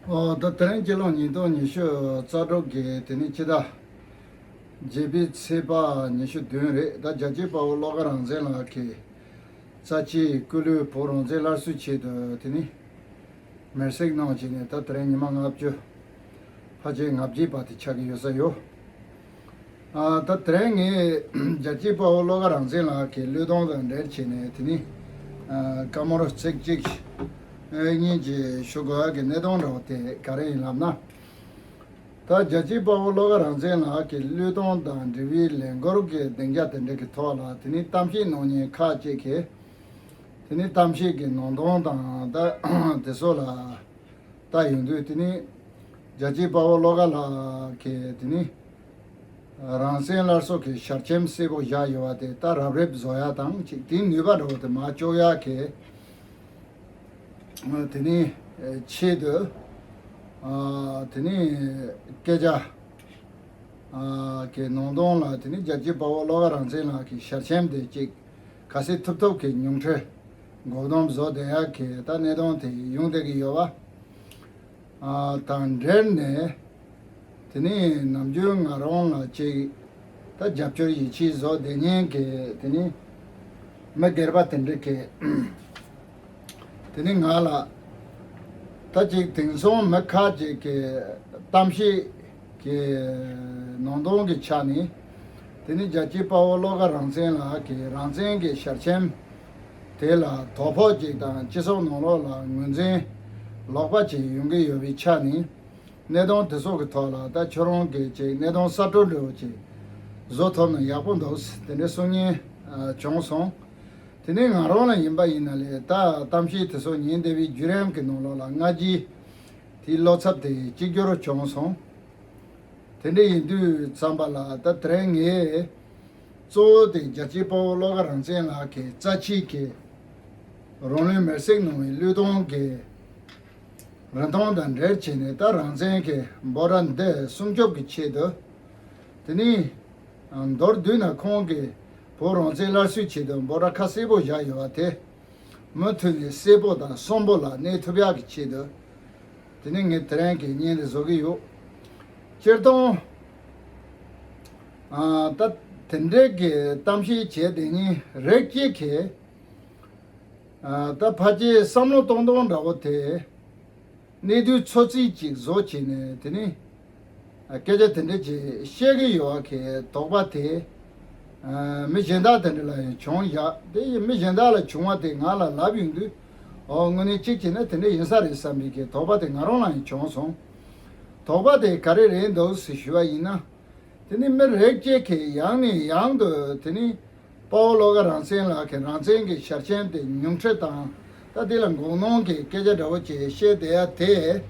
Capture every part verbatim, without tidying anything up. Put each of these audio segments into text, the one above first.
ཨོ། ད་དེ་རིང་སྤྱི་ལོ་ཉིས་སྟོང་ཉི་ཤུ་རྩ་དྲུག་གི་དེ་ནི་སྤྱི་ཟླ་བརྒྱད་པའི་ཚེས་པ་ཉི་ཤུ་བདུན་རེད། ད་རྒྱལ་གཅེས་དཔའ་བོ་བློ་དགའ་རང་བཙན་ལགས་ཀྱི་རྩ་ཆེའི་སྐུ་ལུས་བོད་རང་བཙན་སླར་གསོའི་ཆེད་དུ་དེ་ནི་མེར་སྲེག་གནང་བྱས་ནས། ད་དེ་རིང་ཉི་མ་ལྔ་བཅུ་ཕལ་ཆེར་ལྔ་བརྒྱའི་བར་དུ་ཆགས་ཀྱི་ཡོད་ས་ཡོད། ཨ། ད་དེ་རིང་ངས་རྒྱལ་གཅེས་དཔའ་བོ་བློ་དགའ་རང་བཙན་ལགས་ཀྱི་བློས་གཏོང་དང་འབྲེལ་བྱས་ནས་དེ་ནི་ཨ། བཀའ་མོལ་ཚིག་གཅིག་གཉིས་ཀྱི་ཞུ་དགོས་ཡག་གི་གནད་དོན་འདྲ་བོ་དེ་ག་རེ་ཡིན་ལབ་ན། ད་རྒྱལ་གཅེས་དཔའ་བོ་བློ་དགའ་རང་བཙན་ལགས་ཀྱི་བློས་གཏོང་དང་འབྲེལ་བའི་ལས་འགུལ་གྱི་སྡིངས་ཆ་དེ་འདྲ་གི་ཐོག་ལ་དེ་ནི་གཏམ་བཤད་གནང་མཁན་ཁག་ཅིག་གིས་དེ་ནི་གཏམ་བཤད་ཀྱི་ནང་དོན་དང་ད་དེ་ཚོ་ལ་ལྟ་ཡོང་དུས། དེ་ནི་རྒྱལ་གཅེས་དཔའ་བོ་བློ་དགའ་ལགས་ཀྱིས་དེ་ནི་རང་བཙན་སླར་གསོ་གི་ཞལ་ཆེམས་གསལ་པོ་བཞག་ཡོད་པ་དེ་ད་རབ་རིབ་བཟོ་ཡག་དང་གཅིག་དེའི་ནུས་པ་འདྲ་བོ་དེ་མར་གཅོག་ཡག་གི་དེ་ནི་ཆེད་དུ་ཨ། དེ་ནི་སྐད་ཆ་ཨ། གི་ནང་དོན་ལ་དེ་ནི་རྒྱལ་གཅེས་དཔའ་བོ་བློ་དགའ་རང་བཙན་ལགས་ཀྱི་ཞལ་ཆེམས་དེ་གཅིག་ག་ཚོད་ཐུབ་ཐུབ་ཀྱི་ཉུང་འཕྲི་འགོག་སྡོམ་བཟོ་བསྡད་ཡག་གི་ད་གནད་དོན་དེ་ཡོང་བསྡད་ཀྱི་ཡོད་པ། ཨ། དང་འབྲེལ་ནས་དེ་ནི་ནམ་རྒྱུན་ང་རང་ལ་ཅིག་ད་རྒྱབ་སྐྱོར་ཡིད་ཆེས་བཟོ་བསྡད་མཁན་གྱི་དེ་ནི་མི་སྒེར་པ་དེ་འདྲ་གིས་དེ་ནི་ང་ལ་ད་ཅིག་དེང་སང་མི་ཁག་ཅིག་གི་གཏམ་བཤད་ཀྱི་ནང་དོན་གྱི་ཆ་ནས་དེ་ནི་རྒྱལ་གཅེས་དཔའ་བོ་བློ་དགའ་རང་བཙན་ལགས་ཀྱི་རང་བཙན་གྱི་ཞལ་ཆེམས་དེ་ལ་དོ་ཕོག་ཅིག་དང་སྤྱི་ཚོགས་ནང་ལོགས་ལ་ངོས་འཛིན་ལོག་པ་ཅིག་ཡོང་གི་ཡོད་པའི་ཆ་ནས། གནད་དོན་དེ་ཚོ་གི་ཐོག་ལ་ད་ཁྱོད་རང་གིས་ཅིག་གནད་དོན་གསར་གཏོད་འདྲ་བོ་ཅིག་བཟོ་ཐུབ་ན་ཡག་པོ་འདུག་དེ་འདྲའི་གསུང་མཁན་ཨ། བྱུང་སོང་། དེ་ནས་ང་རང་ལ་ཡིན་པ་ཡིན་ན་ལས་ད་གཏམ་བཤད་དེ་ཚོ་ཉན་བསྡད་པའི་བརྒྱུད་རིམ་གྱི་ནང་ལོགས་ལ་སྔ་རྗེས་དེའི་བློ་འཚབ་དེ་གཅིག་གྱུར་བྱུང་སོང་། དེ་འདྲ་ཡིན་དུས་ཙམ་པ་ལ་ད་དེ་རིང་ངས་གཙོ་བོ་དེ་རྒྱལ་གཅེས་དཔའ་བོ་བློ་དགའ་རང་བཙན་ལགས་ཀྱི་རྩ་ཆེའི་གི་རང་ལུས་མེར་སྲེག་གནང་བའི་བློས་གཏོང་གི་རིན་ཐང་དང་འབྲེལ་བྱས་ནས། ད་རང་བཙན་གྱི་འབོད་སྒྲ་འདི་སྲུང་སྐྱོབ་ཀྱི་ཆེད་དུ་དེ་ནི་མདོར་བསྡུས་ན་ཁོང་གིས་བོད་རང་བཙན་སླར་གསོའི་ཆེད་དུ་འབོད་སྒྲ་ཁ་གསལ་པོ་བཞག་ཡོད་པ་དེ་མུ་མཐུད་ནས་གསལ་པོ་དང་གསོན་པོ་ལ་གནས་ཐུབ་ཡག་གི་ཆེད་དུ་དེ་ནི་ངས་དེ་རིང་གི་བརྙན་འདི་བཟོ་གི་ཡོད། སྤྱིར་བཏང་ཨ། ད་དེ་འདྲའི་གི་གཏམ་བཤད་བྱས་དེ་ཉིད་རིགས་གཅིག་གིས་ཨ། ད་ཕལ་ཆེར་བསམ་བློ་གཏོང་སྟངས་འདྲ་བོ་དེ་གནད་དོན་ཚོད་རྩིས་ཅིག་བཟོ་བྱས་ནས་དེ་ནི་ཨ། སྐད་ཆ་དེ་འདྲ་ཅིག་བཤད་ཀྱི་ཡོད་པ་གི་དོགས་པ་དེ་ཨ། མི་གཞན་དག་དེ་འདྲ་ལ་ཡང་བྱུང་བཞག་དེ་ཡིན་མི་གཞན་དག་ལ་བྱུང་བ་དེ་ང་ལ་ལབ་ཡོང་དུས། ཨོ། དངོས་གནས་གཅིག་བྱས་ན་དེ་འདྲ་ཡིན་ས་རེད་བསམ་པའི་གི་དོགས་པ་དེ་ང་རང་ལ་ཡང་བྱུང་སོང་། དོགས་པ་དེ་ག་རེ་རེད་འདུག་ཟེར་ཞུ་བ་ཡིན་ན། དེ་ནི་མི་རིགས་གཅིག་གིས་ཡང་ནས་ཡང་དུ་དེ་ནི་དཔའ་བོ་བློ་དགའ་རང་བཙན་ལགས་ཀྱི་རང་བཙན་གྱི་ཞལ་ཆེམས་དེ་ཉུང་འཕྲི་དང་། ད་དེ་ལ་འགོག་སྣང་གི་སྐད་ཆ་འདྲ་བོ་ཅིག་བཤད་བསྡད་ཡ་དེ་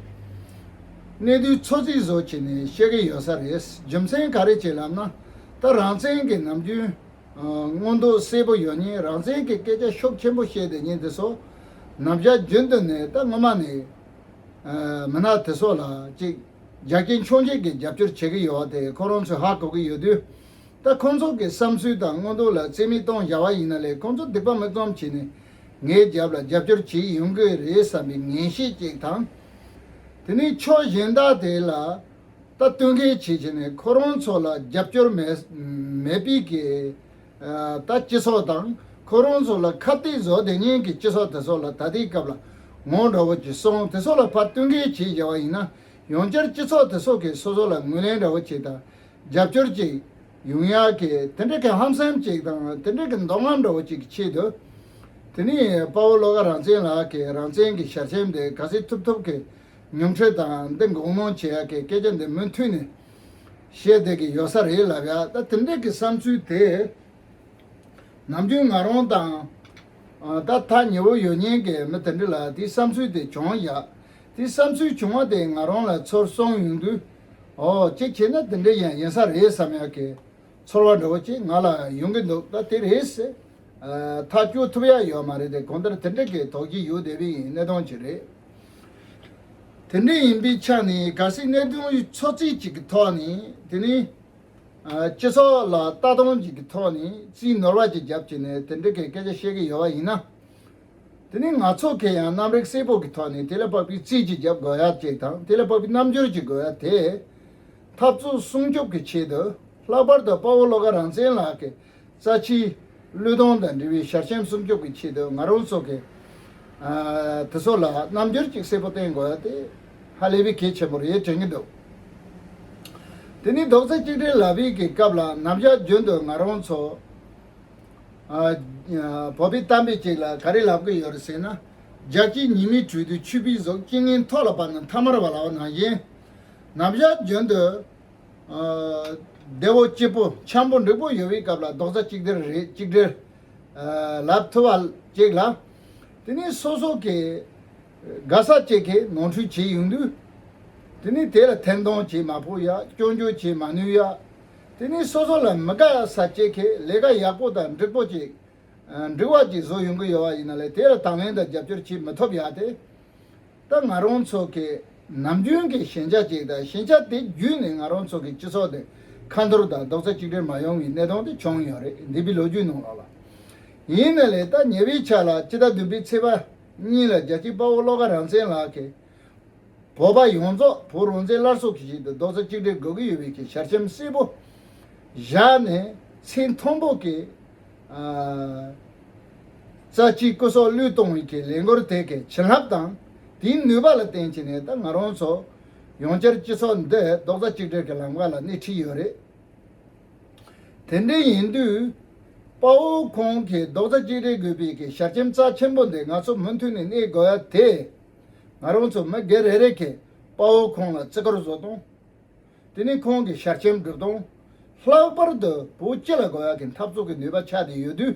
གནད་དོན་ཚོད་རྩིས་བཟོ་བྱས་ནས་བཤད་ཀྱི་ཡོད་ས་རེད། རྒྱུ་མཚན་ག་རེ་བྱས་ལབ་ན། ད་རང་བཙན་གྱི་ནམ་རྒྱུན་ཨ། མངོན་འདོད་གསལ་པོ་ཡོད་མཁན། རང་བཙན་གྱི་སྐད་ཆ་ཤུགས་ཆེན་པོ་བཤད་བསྡད་མཁན་དེ་ཚོ་ནམ་ཞག་རྒྱུན་དུ་ནས་ད་སྔོན་མ་ནས་ཨ། མི་སྣ་དེ་ཚོ་ལ་ཅིག་རྒྱ་སྐྱེད་མཆོང་སྐྱེད་ཀྱི་རྒྱབ་སྐྱོར་བྱེད་ཀྱི་ཡོད་པ་དེ་ཁོ་རང་ཚོས་ཧ་གོ་གི་ཡོད་དུས། ད་ཁོང་ཚོ་གི་བསམ་ཚུལ་དང་མངོན་འདོད་ལ་རྩིས་མེད་གཏོང་བཞག་པ་ཡིན་ན་ལས། ཁོང་ཚོ་སྡིག་པ་མིག་བཙུམ་བྱས་ནས་ངའི་རྒྱབ་ལ་རྒྱབ་སྐྱོར་བྱེད་ཡོང་གི་རེད་བསམ་པའི་ངེས་ཤེས་ཅིག་དང་། དེ་ནས་ཕྱོགས་གཞན་དག་དེ་ལ་ད་བསྟུན་མཁས་བྱེད་བྱས་ནས་ཁོ་རང་ཚོ་ལ་རྒྱབ་སྐྱོར་མེད་མེད་པའི་གི་ཨ། ད་སྤྱི་ཚོགས་དང་ཁོ་རང་ཚོ་ལ་ཁ་གཏད་བཟོ་བསྡད་མཁན་གྱི་སྤྱི་ཚོགས་དེ་ཚོ་ལ་ད་ལྟའི་སྐབས་ལ་ངོ་འདྲ་བོ་ཅིག་སོང་། དེ་ཚོ་ལ་ཕར་བསྟུན་མཁས་བྱེད་བཞག་པ་ཡིན་ན། ཡང་བསྐྱར་སྤྱི་ཚོགས་དེ་ཚོ་གིས་སོ་སོ་ལ་ངོས་ལེན་འདྲ་བོ་ཅིག་དང་རྒྱབ་སྐྱོར་ཅིག་ཡོང་ཡག་གི་དེ་འདྲ་གི་ཧམ་སེམས་ཅིག་དང་། དེ་འདྲ་གི་འདོད་རྔམ་འདྲ་བོ་ཅིག་གི་ཆེད་དུ། དེ་ནས་དཔའ་བོ་བློ་དགའ་རང་བཙན་ལགས་ཀྱིས་རང་བཙན་གྱི་ཞལ་ཆེམས་དེ་ག་ཚོད་ཐུབ་ཐུབ་ཀྱི་ཉུང་འཕྲི་དང་། འདི་འགོག་སྣང་བྱེད་ཡག་གི་སྐད་ཆ་འདི་མུ་མཐུད་ནས་བཤད་བསྡད་ཀྱི་ཡོད་ས་རེད་ལབ་ཡ། ད་དེ་འདྲ་གི་བསམ་ཚུལ་དེ་ནམ་རྒྱུན་ང་རང་དང་ཨ། ད་ཐག་ཉེ་བོ་ཡོད་མཁན་གྱི་མི་དེ་འདྲ་ལ་དེའི་བསམ་ཚུལ་དེ་བྱུང་ཡ། དེའི་བསམ་ཚུལ་བྱུང་བ་དེ་ང་རང་ལ་ཚུར་གསུངས་ཡོང་དུས། ཨོ། གཅིག་བྱས་ན་དེ་འདྲ་ཡང་ཡིན་ས་རེད་བསམ་ཡག་གི་ཚོར་བ་འདྲ་བོ་ཅིག་ང་ལ་ཡོང་གི་འདུག་ད་དེ་རེད་ཟེར། ཨ། ཐག་གཅོད་ཐུབ་ཡག་ཡོད་མ་རེད་དེ། གང་ལྟར་དེ་འདྲ་གི་དོགས་གཞི་ཡོད་བསྡད་པའི་གནད་དོན་ཅིག་རེད། དེ་འདྲ་ཡིན་པའི་ཆ་ནས་གལ་སྲིད་གནད་དོན་ཚོད་རྩིས་ཅིག་གི་ཐོག་ནས་དེ་ནི་ཨ། སྤྱི་ཚོགས་ལ་ལྟ་སྟངས་ཅིག་གི་ཐོག་ནས་རྩིས་ནོར་བ་ཅིག་བརྒྱབ་བྱས་ནས་དེ་འདྲ་གི་སྐད་ཆ་བཤད་ཀྱི་ཡོད་པ་ཡིན་ན། དེ་ནི་ང་ཚོ་གིས་ཡང་རྣམ་རིག་གསལ་པོ་གི་ཐོག་ནས་དེ་ལ་དཔག་པའི་རྩིས་ཀྱི་རྒྱབ་དགོས་ཡ་ཅིག་དང་། དེ་ལ་དཔག་པའི་རྣམ་འགྱུར་གྱི་དགོས་ཡ་དེ། འཐབ་རྩོད་སྲུང་སྐྱོབ་ཀྱི་ཆེད་དུ། ལྷག་པར་དུ་དཔའ་བོ་བློ་དགའ་རང་བཙན་ལགས་ཀྱི་རྩ་ཆེའི་བློས་གཏོང་དང་འབྲེལ་བའི་ཞལ་ཆེམས་སྲུང་སྐྱོབ་ཀྱི་ཆེད་དུ། ང་རང་ཚོ་གིས་ཨ་དེ་ཚོ་ལ་རྣམ་འགྱུར་ཅིག་གསལ་པོ་བསྟན་དགོས་ཡ་དེ་ཧ་ལས་པའི་གལ་ཆེན་པོ་རེད་དྲན་གྱི་འདུག་དེ་ནི་རྡོག་རྩ་གཅིག་སྒྲིལ་ལབ་པའི་གི་སྐབས་ལ་ནམ་ཞག་རྒྱུན་དུ་ང་རང་ཚོ་ཨ་ཨ་བོད་པའི་གཏམ་དཔེ་ཅིག་ལ་ག་རེ་ལབ་ཀྱི་ཡོད་རེད་ཟེར་ན། རྒྱགས་ཀྱི་ཉི་མའི་དྲོད་དུ་ཆུད་པའི་གཟུགས། ཅི་ངན་ཐོག་ལ་བབས་ན་ཐ་མལ་པ་ལབ་པ་ནང་བཞིན། ནམ་ཞག་རྒྱུན་དུ་ཨ་བདེ་བོ་སྐྱིད་པོ་འཆམ་པོ་འགྲིག་པོ་ཡོད་པའི་སྐབས་ལ་རྡོག་རྩ་གཅིག་སྒྲིལ་རེད། གཅིག་སྒྲིལ་ཨ་ལབ་ཐུབ་པ་ཅིག་ལ། དེ་ནི་སོ་སོ་གི་དགའ་ས་ཅིག་གིས་ནོར་འཁྲུལ་བྱེད་ཡོང་དུས། དེ་ནི་དེ་ལ་འཐེན་གཏོང་བྱེད་མ་ཕོད་ཡ། སྐྱོན་བརྗོད་བྱེད་མ་ནུས་ཡ། དེ་ནི་སོ་སོ་ལ་མི་དགའ་ས་ཅིག་གིས་ལས་ཀ་ཡག་པོ་དང་འགྲིག་པོ་ཅིག་ཨ་འགྲིག་པ་ཅིག་བཟོ་ཡོང་གི་ཡོད་པ་ཡིན་ན་ལས། དེ་ལ་དང་ལེན་དང་རྒྱབ་སྐྱོར་བྱེད་མི་ཐུབ་ཡ་དེ། ད་ང་རང་ཚོ་གི་ནམ་རྒྱུན་གྱི་ཞན་ཆ་ཅིག་དང་། ཞན་ཆ་དེ་བརྒྱུད་ནས་ང་རང་ཚོ་གི་སྤྱི་ཚོགས་དེ་ཁ་འཐོར་དང་རྡོག་རྩ་གཅིག་སྒྲིལ་མ་ཡོང་བའི་གནད་དོན་དེ་བྱུང་ཡོད་རེད། འདས་པའི་ལོ་རྒྱུས་ནང་ལོགས་ལ། ཡིན་ན་ལས་ད་ཉེ་བའི་ཆར་ལ་སྤྱི་ཟླ་བདུན་པའི་ཚེས་པ་གཉིས་ལ་རྒྱལ་གཅེས་དཔའ་བོ་བློ་དགའ་རང་བཙན་ལགས་ཀྱིས་བོད་པ་ཡོངས་རྫོགས་བོད་རང་བཙན་སླར་གསོ་གི་ཆེད་དུ་རྡོག་རྩ་གཅིག་སྒྲིལ་དགོས་ཀྱི་ཡོད་པའི་གི་ཞལ་ཆེམས་གསལ་པོ་བཞག་ནས། ཚེ་མཐོན་པོ་གི་ཨ་རྩ་ཆེའི་སྐུ་སྲོག་བློས་གཏོང་བའི་གི་ལས་འགུལ་དེ་གི་བྱིན་རླབས་དང་དེའི་ནུས་པ་ལ་བརྟེན་བྱས་ནས། ད་ང་རང་ཚོ་ཡང་བསྐྱར་སྤྱི་ཚོགས་འདི་རྡོག་རྩ་གཅིག་སྒྲིལ་གྱི་ལམ་ཁ་ལ་སྣེ་ཁྲིད་ཡོད་རེད། དེ་འདྲ་ཡིན་དུས། དཔའ་བོ་ཁོང་གིས་རྡོག་རྩ་གཅིག་སྒྲིལ་དགོས་པའི་གི་ཞལ་ཆེམས་རྩ་ཆེན་པོ་འདི་ང་ཚོ་མུ་མཐུད་ནས་གནས་དགོས་ཡ་དེ། ང་རང་ཚོ་མི་སྒེར་རེ་རེ་གིས་དཔའ་བོ་ཁོང་ལ་བརྩི་བཀུར་བཟོ་སྟངས། དེ་ནས་ཁོང་གི་ཞལ་ཆེམས་སྒྲུབ་སྟངས། ལྷག་པར་དུ་བོད་སྤྱི་ལ་དགོས་ཡག་གི་འཐབ་རྩོད་ཀྱི་ནུས་པ་ཆགས་བསྡད་ཡོད་དུས།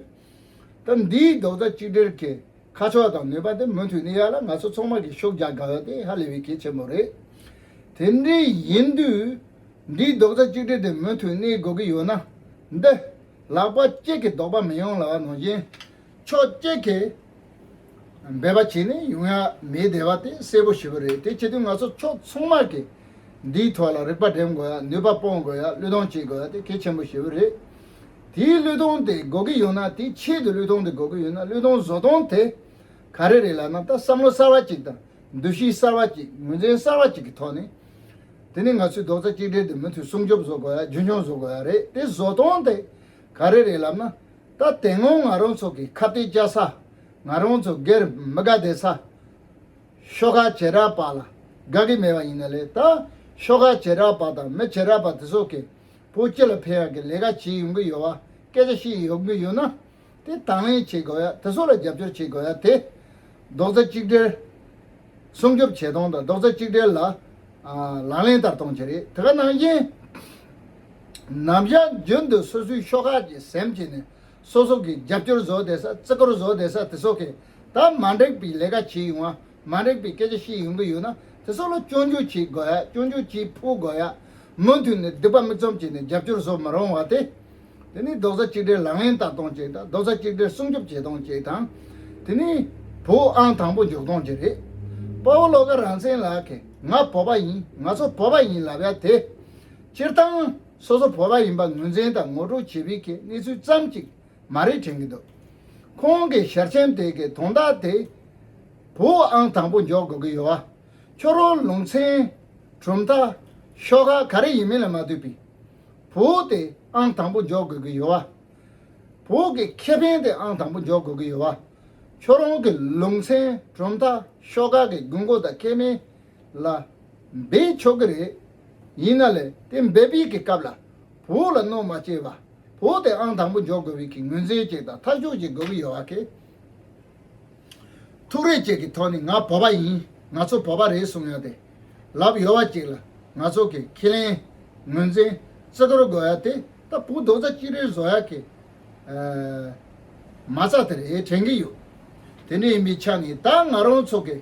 ད་འདིའི་རྡོག་རྩ་གཅིག་སྒྲིལ་གྱི་ཁ་ཕྱོགས་དང་ནུས་པ་དེ་མུ་མཐུད་གནས་ཡག་ལ་ང་ཚོ་ཚང་མ་གིས་ཤུགས་རྒྱག་དགོས་ཡག་དེ་ཧ་ལས་པའི་གལ་ཆེན་པོ་རེད། དེ་འདྲ་ཡིན་དུས། འདིའི་རྡོག་རྩ་གཅིག་སྒྲིལ་དེ་མུ་མཐུད་གནས་དགོས་ཀྱི་ཡོད་ན། འདི་ལག་པ་གཅིག་གིས་རྡོག་པ་མི་ཡོང་ལབ་པ་ནང་བཞིན། ཕྱོགས་གཅིག་གིས་འབད་པ་བྱས་ནས་ཡོང་ཡག་མེད་བསྡད་པ་དེ་གསལ་པོ་ཞེ་པོ་རེད། དེ་བྱེད་དུས་ང་ཚོ་ཕྱོགས་ཚང་མ་གིས་འདིའི་ཐོག་ལ་རིག་པ་འགྲིམ་དགོས་ཡག་ནུས་པ་སྤུངས་དགོས་ཡག་བློས་གཏོང་བྱེད་དགོས་ཡག་དེ་གལ་ཆེན་པོ་ཞེ་པོ་རེད། དེའི་བློས་གཏོང་དེ་དགོས་ཀྱི་ཡོད་ན། དེའི་ཆེད་དུ་བློས་གཏོང་དེ་དགོས་ཀྱི་ཡོད་ན། བློས་གཏོང་བཟོ་སྟངས་དེ་ག་རེ་རེད་ལབ་ན། ད་བསམ་བློ་གསར་བ་ཅིག་དང་། འདུ་ཤེས་གསར་བ་ཅིག་ངོས་འཛིན་གསར་བ་ཅིག་གི་ཐོག་ནས། དེ་ནས་ང་ཚོས་རྡོག་རྩ་གཅིག་སྒྲིལ་དེ་མུ་མཐུད་སྲུང་སྐྱོབ་བཟོ་དགོས་ཡག་རྒྱུན་འཁྱོངས་བཟོ་དགོས་ཡག་རེད། དེ་བཟོ་སྟངས་དེ་ག་རེ་རེད་ལབ་ན། ད་དེ་སྔོན་ང་རང་ཚོ་གི་ཁ་གཏད་བཅག་ས། ང་རང་ཚོ་སྒེར་མི་དགའ་བསྡད་ས། ཤོག་ཁག་བྱེ་བྲག་པ་ལ་དགའ་གི་མེད་པ་ཡིན་ན་ལས། ད་ཤོག་ཁག་བྱེ་བྲག་པ་དང་མི་བྱེ་བྲག་པ་དེ་ཚོ་གིས་བོད་སྤྱི་ལ་ཕན་ཡག་གི་ལས་ཀ་བྱེད་ཡོང་གི་ཡོད་པ། སྐད་ཆ་བཤད་ཡོང་གི་ཡོད་ན། དེ་དང་ལེན་བྱེད་དགོས་ཡག་དེ་ཚོ་ལ་རྒྱབ་སྐྱོར་བྱེད་དགོས་ཡག་དེ། རྡོག་རྩ་གཅིག་སྒྲིལ་སྲུང་སྐྱོབ་བྱེད་སྟངས་དང་། རྡོག་རྩ་གཅིག་སྒྲིལ་ལ་ཨ་ལག་ལེན་བསྟར་སྟངས་བཅས་རེད། དེ་ག་ནང་བཞིན་ནམ་ཞག་རྒྱུན་དུ་སོ་སོའི་ཤོག་ཁག་གིས་ཟིན་བྱས་ནས། སོ་སོ་གི་རྒྱབ་སྐྱོར་བཟོ་བསྡད་ས། བརྩི་བཀུར་བཟོ་བསྡད་ས་དེ་ཚོ་གིས་ད་མ་འགྲིག་པའི་ལས་ཀ་བྱེད་ཡོང་བ། མ་འགྲིག་པའི་སྐད་ཆ་བཤད་ཡོང་གི་ཡོད་ན། དེ་ཚོ་ལ་སྐྱོན་བརྗོད་བྱེད་དགོས་ཡག་སྐྱོན་བརྗོད་བྱེད་ཕོད་དགོས་ཡག་མུ་མཐུད་ནས་སྡིག་པ་མིག་བཙུམ་བྱས་ནས་རྒྱབ་སྐྱོར་བཟོ་མི་རུང་བ་དེ། དེ་ནི་རྡོག་རྩ་གཅིག་སྒྲིལ་ལག་ལེན་བསྟར་སྟངས་གཅིག་དང་། རྡོག་རྩ་གཅིག་སྒྲིལ་སྲུང་སྐྱོབ་བྱེད་སྟངས་གཅིག་དང་། དེ་ནི་བོད་ཨང་དང་པོ་འཇོག་སྟངས་གཅིག་རེད། དཔའ་བོ་བློ་དགའ་རང་བཙན་ལགས་ཀྱིས་ང་བོད་པ་ཡིན། ང་ཚོ་བོད་པ་ཡིན་ལབ་ཡག་དེ། སྤྱིར་བཏང་སོ་སོ་བོད་པ་ཡིན་པ་ངོས་འཛིན་དང་ངོ་སྤྲོད་བྱེད་པའི་གི་གནས་ཚུལ་ཙམ་གཅིག་མ་རེད་དྲན་གྱི་འདུག་ཁོང་གི་ཞལ་ཆེམས་དེ་གི་དོན་དག་དེ་བོད་ཨང་དང་པོ་འཇོག་དགོས་ཀྱི་ཡོད་པ། ཁྱོད་རང་ལུང་ཚན་གྲུབ་མཐའ་ཤོག་ཁག་ག་རེ་ཡིན་མིན་ལ་མ་ལྟོས་པའི་བོད་དེ་ཨང་དང་པོ་འཇོག་དགོས་ཀྱི་ཡོད་པ། བོད་ཀྱི་ཁེ་ཕན་དེ་ཨང་དང་པོ་འཇོག་དགོས་ཀྱི་ཡོད་པ། ཁྱོད་རང་གི་ལུང་ཚན་གྲུབ་མཐའ་ཤོག་ཁག་གི་དགོས་མཁོ་དང་ཁེ་ཕན་ལ་འབད་ཆོག་གི་རེད། ཡིན་ན་ལས་དེ་འབད་པའི་གི་སྐབས་ལ་བོད་ལ་གནོད་མ་སྐྱེལ་བ། བོད་དེ་ཨང་དང་པོ་འཇོག་དགོས་པའི་གི་ངོས་འཛིན་ཅིག་དང་ཐག་གཅོད་ཅིག་དགོས་ཀྱི་ཡོད་པ་གི། ཐུགས་རེ་ཅིག་གི་ཐོག་ནས་ང་བོད་པ་ཡིན། ང་ཚོ་བོད་པ་རེད་གསུང་ཡག་དེ་ལབ་ཡོད་པ་ཅིག་ལ། ང་ཚོ་གི་ཁས་ལེན་ངོས་འཛིན་བརྩི་བཀུར་དགོས་ཡག་དེ་ད་བོད་རྡོག་རྩ་གཅིག་སྒྲིལ་བཟོ་ཡག་གི་ཨ་མ་རྩ་དེ་རེད་དྲན་གྱི་ཡོད། དེ་འདྲ་ཡིན་པའི་ཆ་ནས་ད་ང་རང་ཚོ་གི་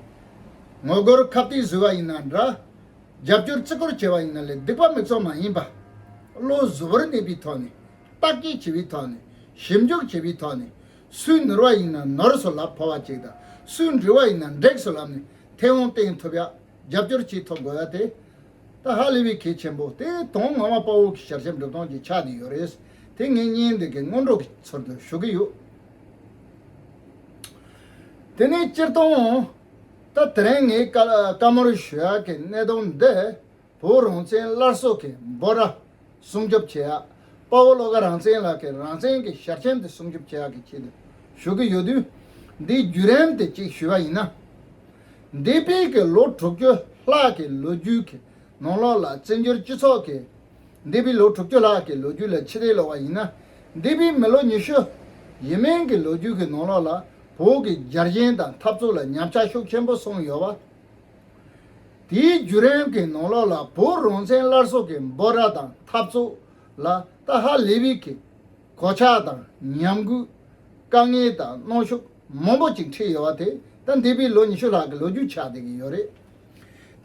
ངོ་རྒོལ་ཁ་གཏད་བཟོས་པ་ཡིན་ན་འདྲ། རྒྱབ་སྐྱོར་བརྩི་བཀུར་བྱས་པ་ཡིན་ན་ལས། སྡིག་པ་མི་ཚོ་མ་ཡིན་པ། བློ་གཟུ་བོར་གནས་པའི་ཐོག་ནས། བརྟག་དཔྱད་བྱས་པའི་ཐོག་ནས། ཞིབ་འཇུག་བྱས་པའི་ཐོག་ནས། སུས་ནོར་བ་ཡིན་ན་ནོར་སོང་ལབ་ཕོད་པ་ཅིག་དང་། སུས་འགྲིག་པ་ཡིན་ན་འགྲིག་སོང་ལབ་ནས་མཐེ་བོང་བསྟན་ཐུབ་ཡག་རྒྱབ་སྐྱོར་བྱེད་ཐུབ་དགོས་ཡག་དེ། ད་ཧ་ལས་པའི་གལ་ཆེན་པོ་དེ་དོན་ངོ་མ་དཔའ་བོ་གི་ཞལ་ཆེམས་སྒྲུབ་སྟངས་ཀྱི་ཆ་དེ་ཡོད་རེད། དེ་ངས་བརྙན་འདི་གི་སྔོན་འགྲོ་གི་ཚུལ་དུ་ཞུ་གི་ཡོད། དེ་ནས་སྤྱིར་བཏང་ད་དེ་རིང་ངས་བཀའ་བཀའ་མོལ་ཞུ་ཡག་གི་གནད་དོན་འདི། བོད་རང་བཙན་སླར་གསོ་གི་འབོད་སྒྲ་སྲུང་སྐྱོབ་བྱེད་ཡག་དཔའ་བོ་བློ་དགའ་རང་བཙན་ལགས་ཀྱི་རང་བཙན་གྱི་ཞལ་ཆེམས་དེ་སྲུང་སྐྱོབ་བྱེད་ཡག་གི་ཆེད་དུ་ཞུ་གི་ཡོད་དུས། འདིའི་བརྒྱུད་རིམ་དེ་གཅིག་ཞུས་པ་ཡིན་ན། འདས་པའི་གི་ལོ་དྲུག་ཅུ་ལྷག་གི་ལོ་རྒྱུས་ཀྱི་ནང་ལོགས་ལ་བཙན་བྱོལ་སྤྱི་ཚོགས་ཀྱི་འདས་པའི་ལོ་དྲུག་ཅུ་ལྷག་གི་ལོ་རྒྱུས་ལ་ཕྱིར་ལྟ་ལོག་པ་ཡིན་ན། འདས་པའི་མི་ལོ་ཉི་ཤུ་ཡས་མས་ཀྱི་ལོ་རྒྱུས་ཀྱི་ནང་ལོགས་ལ་བོད་ཀྱི་རྒྱལ་ཞེན་དང་འཐབ་རྩོད་ལ་ཉམས་ཆག་ཤུགས་ཆེན་པོ་སོང་ཡོད་པ། དེའི་བརྒྱུད་རིམ་གྱི་ནང་ལོགས་ལ་བོད་རང་བཙན་སླར་གསོ་གི་འབོད་སྒྲ་དང་འཐབ་རྩོད་ལ་ད་ཧ་ལས་པའི་གི་གོད་ཆག་དང་ཉམས་རྒུད། དཀའ་ངལ་དང་གནོན་ཤུགས་མང་པོ་ཅིག་འཕྲད་ཡོད་པ་དེ་ད་འདས་པའི་ལོ་ཉི་ཤུ་ལྷག་གི་ལོ་རྒྱུས་ཆགས་བསྡད་ཀྱི་ཡོད་རེད།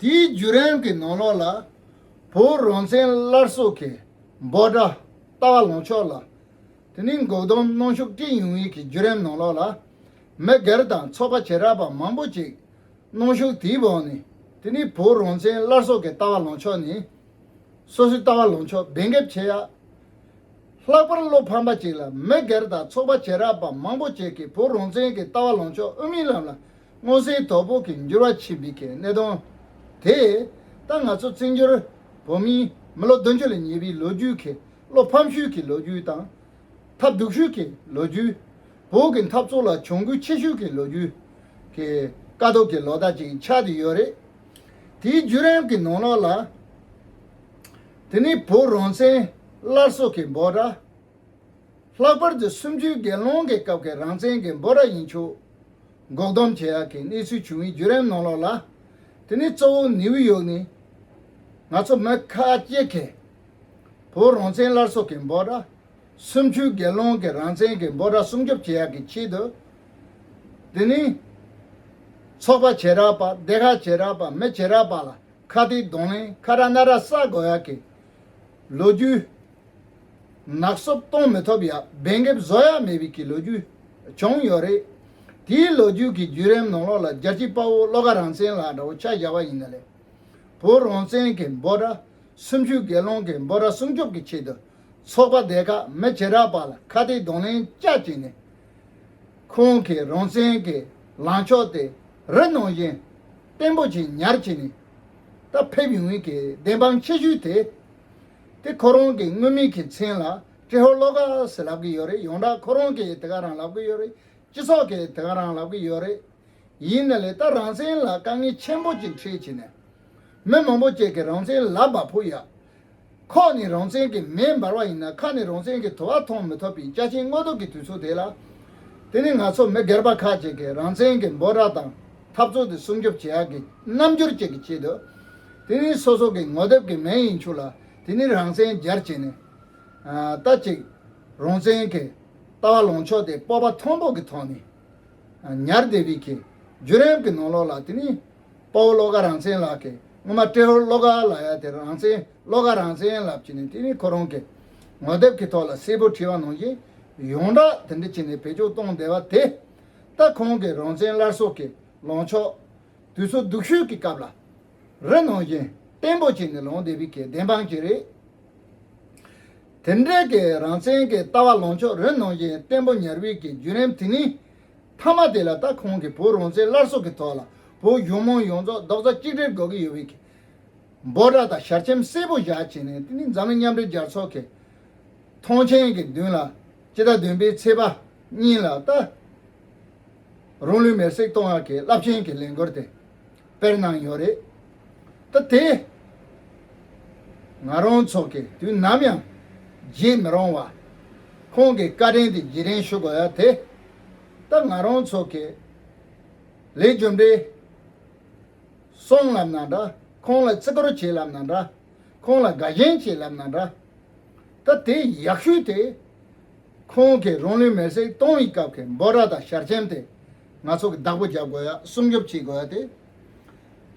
དེའི་བརྒྱུད་རིམ་གྱི་ནང་ལོགས་ལ་བོད་རང་བཙན་སླར་གསོ་གི་འབོད་སྒྲ་ལྟ་བ་ལངས་ཕྱོགས་ལ། དེ་ནས་འགོག་སྡོམ་གནོན་ཤུགས་སྤྲད་ཡོང་བའི་གི་བརྒྱུད་རིམ་ནང་ལོགས་ལ། མི་སྒེར་དང་ཚོགས་པ་བྱེ་བྲག་པ་མང་པོ་ཅིག་གནོན་ཤུགས་དེའི་འོག་ནས། དེ་ནས་བོད་རང་བཙན་སླར་གསོ་གི་ལྟ་བ་ལངས་ཕྱོགས་ནས། སོ་སོའི་ལྟ་བ་ལངས་ཕྱོགས་འབེན་འགེབས་བྱེད་ཡ། ལྷག་པར་བློ་ཕམ་པ་ཅིག་ལ་མི་སྒེར་དང་ཚོགས་པ་བྱེ་བྲག་པ་མང་པོ་ཅིག་གིས་བོད་རང་བཙན་གྱི་ལྟ་བ་ལངས་ཕྱོགས་དབུ་མའི་ལམ་ལ་མངོན་གསལ་དོད་པོ་གི་འགྱུར་བ་ཕྱིན་པའི་གི་གནད་དོན་དེ། ད་ང་ཚོ་བཙན་བྱོལ་བོད་མིའི་མི་ལོ་བདུན་ཅུ་ལ་ཉེ་བའི་ལོ་རྒྱུས་ཀྱི་བློ་ཕམ་ཤོས་ཀྱི་ལོ་རྒྱུས་དང་། ཐབས་སྡུག་ཤོས་ཀྱི་ལོ་རྒྱུས། བོད་ཀྱི་འཐབ་རྩོད་ལ་གྱོང་གུད་ཆེ་ཤོས་ཀྱི་ལོ་རྒྱུས་ཀྱི་དཀའ་སྡུག་གི་ལོ་ཟླ་ཅིག་ཆགས་བསྡད་ཡོད་རེད། དེའི་བརྒྱུད་རིམ་གྱི་ནང་ལོགས་ལ། དེ་ནས་བོད་རང་བཙན་སླར་གསོ་གི་འབོད་སྒྲ། ལྷག་པར་དུ་གསུམ་བཅུའི་སྒེར་ལངས་ཀྱི་སྐབས་ཀྱི་རང་བཙན་གྱི་འབོད་སྒྲ་ཡིན་ཆོག་འགོག་སྡོམ་བྱེད་ཡག་གི་གནས་ཚུལ་བྱུང་བའི་བརྒྱུད་རིམ་ནང་ལོགས་ལ། དེ་ནས་གཙོ་བོ་ནིའུ་ཡོག་ནས་ང་ཚོ་མི་ཁག་ཅིག་གིས་བོད་རང་བཙན་སླར་གསོ་གི་འབོད་སྒྲ། གསུམ་བཅུའི་སྒེར་ལངས་ཀྱི་རང་བཙན་གྱི་འབོད་སྒྲ་སྲུང་སྐྱོབ་བྱེད་ཡག་གི་ཆེད་དུ། དེ་ནས་ཚོགས་པ་བྱེ་བྲག་པ། སྡེ་ཁག་བྱེ་བྲག་པ། མི་བྱེ་བྲག་པ་ལ་ཁ་གཏད་གདོང་ལེན་ཁ་ར་ན་ར་བསགས་དགོས་ཡག་གི་ལོ་རྒྱུས། ནག་སུབ་གཏོང་མི་ཐུབ་ཡ། འབེན་འགེབས་བཟོ་ཡ་མེད་པའི་གི་ལོ་རྒྱུས་བྱུང་ཡོད་རེད། དེའི་ལོ་རྒྱུས་ཀྱི་བརྒྱུད་རིམ་ནང་ལོགས་ལ་རྒྱལ་གཅེས་དཔའ་བོ་བློ་དགའ་རང་བཙན་ལགས་འདྲ་བོ་ཆ་བཞག་པ་ཡིན་ན་ལས། བོད་རང་བཙན་གྱི་འབོད་སྒྲ། གསུམ་བཅུའི་སྒེར་ལངས་ཀྱི་འབོད་སྒྲ་སྲུང་སྐྱོབ་ཀྱི་ཆེད་དུ། ཚོགས་པ་སྡེ་ཁག་མི་བྱེ་བྲག་པ་ལ་ཁ་གཏད་གདོང་ལེན་བཅའ་བྱས་ནས། ཁོང་གི་རང་བཙན་གྱི་ལངས་ཕྱོགས་དེ་རི་ནང་བཞིན་བརྟན་པོ་ཅིག་ཉར་བྱས་ནས་ད་ཕེབས་ཡོང་བའི་གི་བདེན་དཔང་ཆེ་ཤོས་དེ། དེ་ཁོ་རང་གི་དངོས་མིང་གི་མཚན་ལ་ཏྲེ་ཧོར་བློ་དགའ་ཟེར་ལབ་གི་ཡོད་རེད། ཡོངས་གྲགས་ཁོ་རང་གིས་དེ་ག་རང་ལབ་གི་ཡོད་རེད། སྤྱི་ཚོགས་ཀྱིས་དེ་ག་རང་ལབ་གི་ཡོད་རེད། ཡིན་ན་ལས་ད་རང་བཙན་ལ་དཀའ་ངལ་ཆེན་པོ་ཅིག་འཕྲད་བྱས་ནས། མི་མང་པོ་ཅིག་གིས་རང་བཙན་ལ་འབབ་ཕོད་ཡ། ཁོག་ནས་རང་བཙན་གྱི་མེ་འབར་བ་ཡིན་ན་ཁ་ནས་རང་བཙན་གྱི་དུ་བ་མཐོང་མི་ཐུབ་པའི་ཅ་ཆེན་དངོས་སྟོབས་ཀྱི་དུས་ཚོད་དེ་ལ། དེ་ནི་ང་ཚོ་མི་སྒེར་པ་ཁག་ཅིག་གིས་རང་བཙན་གྱི་འབོད་སྒྲ་དང་འཐབ་རྩོད་དེ་སྲུང་སྐྱོབ་བྱེད་ཡག་གི་རྣམ་འགྱུར་ཅིག་གི་ཆེད་དུ། དེ་ནི་སོ་སོ་གི་ངོ་དེབ་ཀྱི་མིང་ཡིན་ཆོག་ལ། དེ་ནི་རང་བཙན་སྦྱར་བྱས་ནས། ཨ། ད་ཅིག་རང་བཙན་གྱི་ལྟ་བ་ལངས་ཕྱོགས་དེ་སྤོབས་པ་མཐོན་པོ་གི་ཐོག་ནས་ཉར་བསྡད་པའི་གི་བརྒྱུད་རིམ་གྱི་ནང་ལོགས་ལ། དེ་ནི་དཔའ་བོ་བློ་དགའ་རང་བཙན་ལགས་ཀྱིས། སྔོན་མ་ཏྲེ་ཧོར་བློ་དགའ་ལབ་ཡ་དེ་རང་བཙན། བློ་དགའ་རང་བཙན་ལབ་བྱས་ནས། དེ་ནི་ཁོ་རང་གི་ངོ་དེབ་ཀྱི་ཐོག་ལ་གསལ་པོ་བྲིས་པ་ནང་བཞིན་ཡོངས་གྲགས་དེ་འདྲ་བྱས་ནས་བེད་སྤྱོད་གཏོང་བསྡད་པ་དེ། ད་ཁོང་གི་རང་བཙན་སླར་གསོ་གི་ལངས་ཕྱོགས་དུས་ཚོད་སྡུག་ཤོས་ཀྱི་སྐབས་ལ་རི་ནང་བཞིན་བརྟན་པོ་བྱས་ནས་ལངས་བསྡད་པའི་གི་བདེན་དཔང་ཅིག་རེད། དེ་འདྲའི་གི་རང་བཙན་གྱི་ལྟ་བ་ལངས་ཕྱོགས་རི་ནང་བཞིན་བརྟན་པོ་ཉར་བའི་གི་བརྒྱུད་རིམ་དེ་ནི། མཐའ་མ་དེ་ལ་ད་ཁོང་གིས་བོད་རང་བཙན་སླར་གསོ་གི་ཐོག་ལ་བོད་གཞུང་མང་ཡོངས་རྫོགས་རྡོག་རྩ་གཅིག་སྒྲིལ་དགོས་ཀྱི་ཡོད་པའི་གི་འབོད་སྒྲ་དང་ཞལ་ཆེམས་གསལ་པོ་བཞག་བྱས་ནས། དེ་ནི་འཛམ་གླིང་མཉམ་འབྲེལ་རྒྱལ་ཚོགས་ཀྱི་ཐོངས་མཆན་གྱི་མདུན་ལ་སྤྱི་ཟླ་བདུན་པའི་ཚེས་པ་གཉིས་ལ་ད་རང་ལུས་མེར་སྲེག་གཏོང་བ་གི་རླབས་ཆེན་གྱི་ལས་འགུལ་དེ་སྤེལ་གནང་ཡོད་རེད། ད་དེ་ང་རང་ཚོ་གིས་དུས་ནམ་ཡང་བརྗེད་མི་རུང་བ། ཁོང་གི་བཀའ་དྲིན་དེ་རྗེས་དྲན་ཞུ་དགོས་ཡ་དེ། ད་ང་རང་ཚོ་གིས་ལས་རྒྱུ་འབྲས་སོང་ལབ་ན་འདྲ། ཁོང་ལ་བརྩི་བཀུར་བྱེད་ལབ་ན་འདྲ། ཁོང་ལ་དགའ་ཞེན་བྱེད་ལབ་ན་འདྲ། ད་དེ་ཡག་ཤོས་དེ། ཁོང་གིས་རང་ལུས་མེར་སྲེག་གཏོང་བའི་སྐབས་ཀྱི་འབོད་སྒྲ་དང་ཞལ་ཆེམས་དེ་ང་ཚོ་གིས་བདག་པོ་རྒྱག་དགོས་ཡ། སྲུང་སྐྱོབ་བྱེད་དགོས་ཡ་དེ་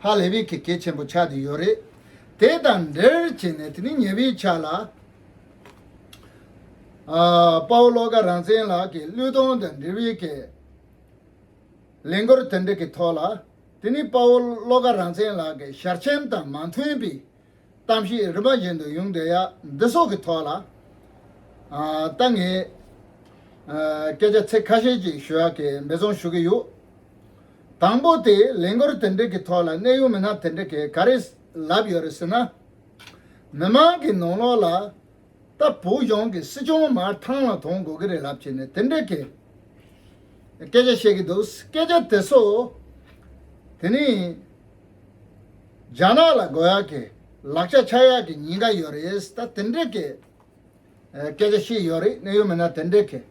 ཧ་ལས་པའི་གི་གལ་ཆེན་པོ་ཆགས་བསྡད་ཡོད་རེད། དེ་དང་འབྲེལ་བྱས་ནས་དེ་ནི་ཉེ་བའི་ཆར་ལ། ཨ། དཔའ་བོ་བློ་དགའ་རང་བཙན་ལགས་ཀྱི་བློས་གཏོང་དང་འབྲེལ་བའི་གི་ལས་འགུལ་དེ་འདྲ་གི་ཐོག་ལ། དེ་ནི་དཔའ་བོ་བློ་དགའ་རང་བཙན་ལགས་ཀྱི་ཞལ་ཆེམས་དང་མ་མཐུན་པའི་གཏམ་བཤད་རིམ་པ་བཞིན་དུ་ཡོང་བསྡད་ཡ་འདི་སོགས་ཀྱི་ཐོག་ལ། ཨ། ད་ངས། ཨ། སྐད་ཆ་ཚིག་ཁ་ཤས་ཅིག་ཞུ་ཡག་གི་འབད་བརྩོན་ཞུ་གི་ཡོད། དང་པོ་དེ་ལས་འགུལ་དེ་འདྲ་གི་ཐོག་ལ་གནད་ཡོད་མི་སྣ་དེ་འདྲ་གིས་ག་རེ་ལབ་ཡོད་རེད་ཟེར་ན། མི་མང་གི་ནང་ལོགས་ལ་ད་བོད་གཞུང་གི་སྲིད་སྐྱོང་མར་ཐང་ལ་གཏོང་དགོས་ཀྱི་རེད་ལབ་བྱས་ནས་དེ་འདྲ་གི་སྐད་ཆ་བཤད་ཀྱི་འདུག་སྐད་ཆ་དེ་ཚོ་དེ་ནི་རྒྱ་ནག་ལ་དགོས་ཡག་གི་ལག་ཆ་ཆགས་ཡག་གི་ཉེན་ཁ་ཡོད་རེད། ད་དེ་འདྲ་གི་སྐད་ཆ་བཤད་ཡོད་རེད། གནད་ཡོད་མི་སྣ་དེ་འདྲ་གི།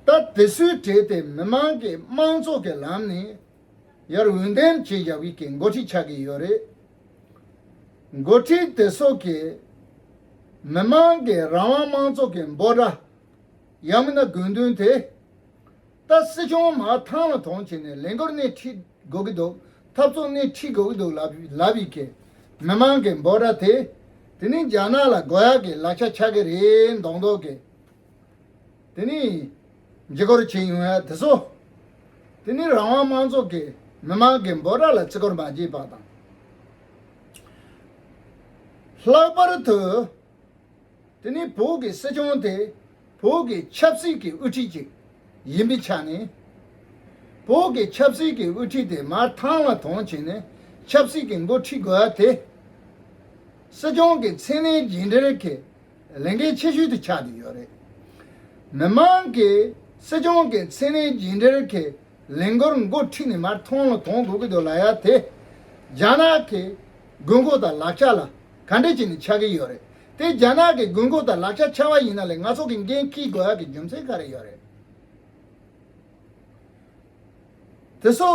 ད་དེ་ཚོའི་གྲས་དེ་མི་མང་གི་དམངས་གཙོ་གི་ལམ་ནས་ཡར་འོས་འདེམས་བྱས་བཞག་པའི་གི་འགོ་ཁྲིད་ཆགས་ཀྱི་ཡོད་རེད། འགོ་ཁྲིད་དེ་ཚོ་གི་མི་མང་གི་རང་དབང་དམངས་གཙོ་གི་འབོད་སྒྲ་ཡང་མིན་ན་དགོས་འདུན་དེ། ད་སྲིད་སྐྱོང་མར་ཐང་ལ་གཏོང་བྱས་ནས་ལས་འགུལ་སྣེ་ཁྲིད་དགོས་ཀྱི་འདུག་འཐབ་རྩོད་སྣེ་ཁྲིད་དགོས་ཀྱི་འདུག་ལབ་ལབ་ཡི་གེ། མི་མང་གི་འབོད་སྒྲ་དེ། དེ་ནི་རྒྱ་ནག་ལ་དགོས་ཡག་གི་ལག་ཆ་ཆགས་ཀྱི་རེད་མདོག་མདོག་གི། དེ་ནི་འཇིགས་སྐུལ་བྱེད་ཡོང་ཡག་དེ་ཚོ། དེ་ནི་རང་དབང་དམངས་གཙོ་གི་མི་མང་གི་འབོད་སྒྲ་ལ་བརྩི་བཀུར་མ་བྱས་པ་དང་། ལྷག་པར་དུ། དེ་ནི་བོད་ཀྱི་སྲིད་སྐྱོང་དེ་བོད་ཀྱི་ཆབ་སྲིད་ཀྱི་དབུ་ཁྲིད་ཅིག་ཡིན་པའི་ཆ་ནས། བོད་ཀྱི་ཆབ་སྲིད་ཀྱི་དབུ་ཁྲིད་དེ་མར་ཐང་ལ་གཏོང་བྱས་ནས་ཆབ་སྲིད་ཀྱི་འགོ་ཁྲིད་དགོས་ཡ་དེ། སྲིད་སྐྱོང་གི་མཚན་གནས་རྒྱུན་འབྲེལ་གྱི་ལས་འགན་ཆེ་ཤོས་དེ་ཆགས་བསྡད་ཡོད་རེད། མི་མང་གིས་སྲིད་སྐྱོང་གི་མཚན་གནས་རྒྱུན་འབྲེལ་གྱི་ལས་འགུལ་འགོ་ཁྲིད་ནས་མར་ཐང་ལ་གཏོང་དགོས་ཀྱི་འདུག་ལབ་ཡ་དེ། རྒྱ་ནག་གི་དགོས་མཁོ་དང་ལག་ཆ་ལ་ག་འདྲ་བྱས་ནས་ཆགས་ཀྱི་ཡོད་རེད། དེ་རྒྱ་ནག་གི་དགོས་མཁོ་དང་ལག་ཆ་ཆགས་པ་ཡིན་ན་ལས་ང་ཚོ་གི་འགན་འཁྱེར་དགོས་ཡག་གི་རྒྱུ་མཚན་ག་རེ་ཡོད་རེད། དེ་ཚོ་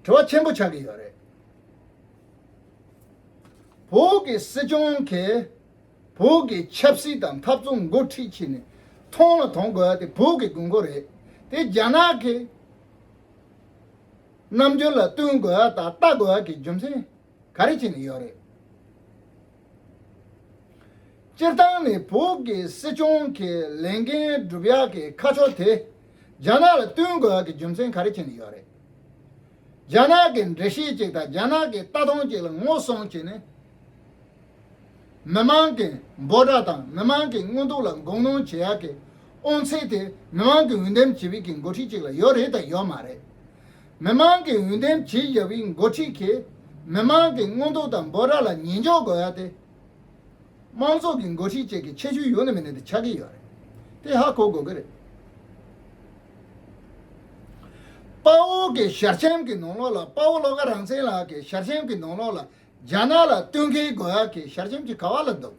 དྲི་བ་ཆེན་པོ་ཆགས་ཀྱི་ཡོད་རེད། བོད་ཀྱི་སྲིད་སྐྱོང་གིས་བོད་ཀྱི་ཆབ་སྲིད་དང་འཐབ་རྩོད་འགོ་ཁྲིད་བྱས་ནས་ཐང་ལ་གཏོང་དགོས་ཡ་དེ་བོད་ཀྱི་དགོས་མཁོ་རེད། དེ་རྒྱ་ནག་གི་རྣམ་འགྱུར་ལ་བསྟུན་དགོས་ཡ་དང་ལྟ་དགོས་ཡ་གི་རྒྱུ་མཚན་ག་རེ་བྱས་ནས་ཡོད་རེད། སྤྱིར་བཏང་ནས་བོད་ཀྱི་སྲིད་སྐྱོང་གི་ལས་འགན་སྒྲུབ་ཡག་གི་ཁ་ཕྱོགས་དེ་རྒྱ་ནག་ལ་བསྟུན་དགོས་ཡག་གི་རྒྱུ་མཚན་ག་རེ་བྱས་ནས་ཡོད་རེད། རྒྱ་ནག་གི་འགྲེལ་བཤད་ཅིག་དང་རྒྱ་ནག་གི་ལྟ་སྟངས་ཅིག་ལ་ངོ་སྲུང་བྱས་ནས། མི་མང་གི་འབོད་སྒྲ་དང་མི་མང་གི་མངོན་འདོད་ལ་དགོངས་གནོན་བྱེད་ཡག་གི་དབང་ཚད་དེ་མི་མང་གི་འོས་འདེམས་བྱས་པའི་གི་འགོ་ཁྲིད་ཅིག་ལ་ཡོད་རེད་དང་ཡོད་མ་རེད། མི་མང་གི་འོས་འདེམས་བྱས་བཞག་པའི་འགོ་ཁྲིད་ཀྱིས་མི་མང་གི་མངོན་འདོད་དང་འབོད་སྒྲ་ལ་ཉན་འཇོག་དགོས་ཡ་དེ། དམངས་གཙོ་གི་འགོ་ཁྲིད་ཅིག་གི་ཁྱད་ཆོས་ཡོད་ན་མེད་ན་དེ་ཆགས་ཀྱི་ཡོད་རེད། དེ་ཧ་གོ་དགོས་ཀྱི་རེད། དཔའ་བོ་གི་ཞལ་ཆེམས་ཀྱི་ནང་ལོགས་ལ་དཔའ་བོ་བློ་དགའ་རང་བཙན་ལགས་ཀྱི་ཞལ་ཆེམས་ཀྱི་ནང་ལོགས་ལ་རྒྱ་ནག་ལ་བསྟུན་མཁས་དགོས་ཡག་གི་ཞལ་ཆེམས་ཀྱི་ག་བ་ལ་འདུག་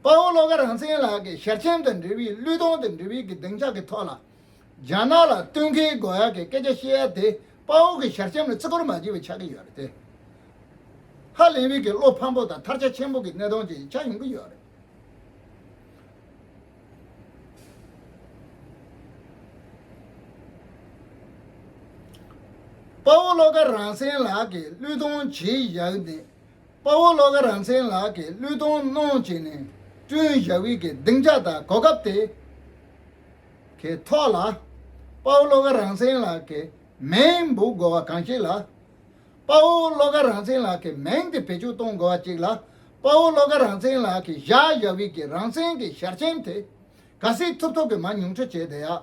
དཔའ་བོ་བློ་དགའ་རང་བཙན་ལགས་ཀྱི་ཞལ་ཆེམས་དང་འབྲེལ་བའི་བློས་གཏོང་དང་འབྲེལ་བའི་གི་སྡིངས་ཆ་གི་ཐོག་ལ། རྒྱ་ནག་ལ་བསྟུན་མཁས་དགོས་ཡག་གི་སྐད་ཆ་བཤད་ཡ་དེ་དཔའ་བོ་གི་ཞལ་ཆེམས་ལ་བརྩི་བཀུར་མ་བྱས་པ་ཆགས་ཀྱི་ཡོད་རེད་དེ། ཧ་ལས་པའི་གི་བློ་ཕམ་པོ་དང་ཐར་ཆ་ཆེན་པོ་གི་གནད་དོན་ཅིག་ཆགས་ཡོང་གི་ཡོད་རེད། དཔའ་བོ་བློ་དགའ་རང་བཙན་ལགས་ཀྱིས་བློས་གཏོང་བྱས་བཞག་ནས། དཔའ་བོ་བློ་དགའ་རང་བཙན་ལགས་ཀྱིས་བློས་གཏོང་གནང་བྱས་ནས་བསྐྲུན་བཞག་པའི་གི་སྡིངས་ཆ་དང་གོ་སྐབས་དེ་གི་ཐོག་ལ། དཔའ་བོ་བློ་དགའ་རང་བཙན་ལགས་ཀྱི་མིང་འབོད་དགོས་པ་གང་ཞིག་ལ། དཔའ་བོ་བློ་དགའ་རང་བཙན་ལགས་ཀྱི་མིང་དེ་བེད་སྤྱོད་གཏོང་དགོས་པ་གཅིག་ལ། དཔའ་བོ་བློ་དགའ་རང་བཙན་ལགས་ཀྱིས་བཞག་བཞག་པའི་གི་རང་བཙན་གྱི་ཞལ་ཆེམས་དེ་ག་སེ་ཐུབ་ཐུབ་ཀྱིས་མར་ཉུང་འཕྲི་བྱས་བསྡད་ཡག་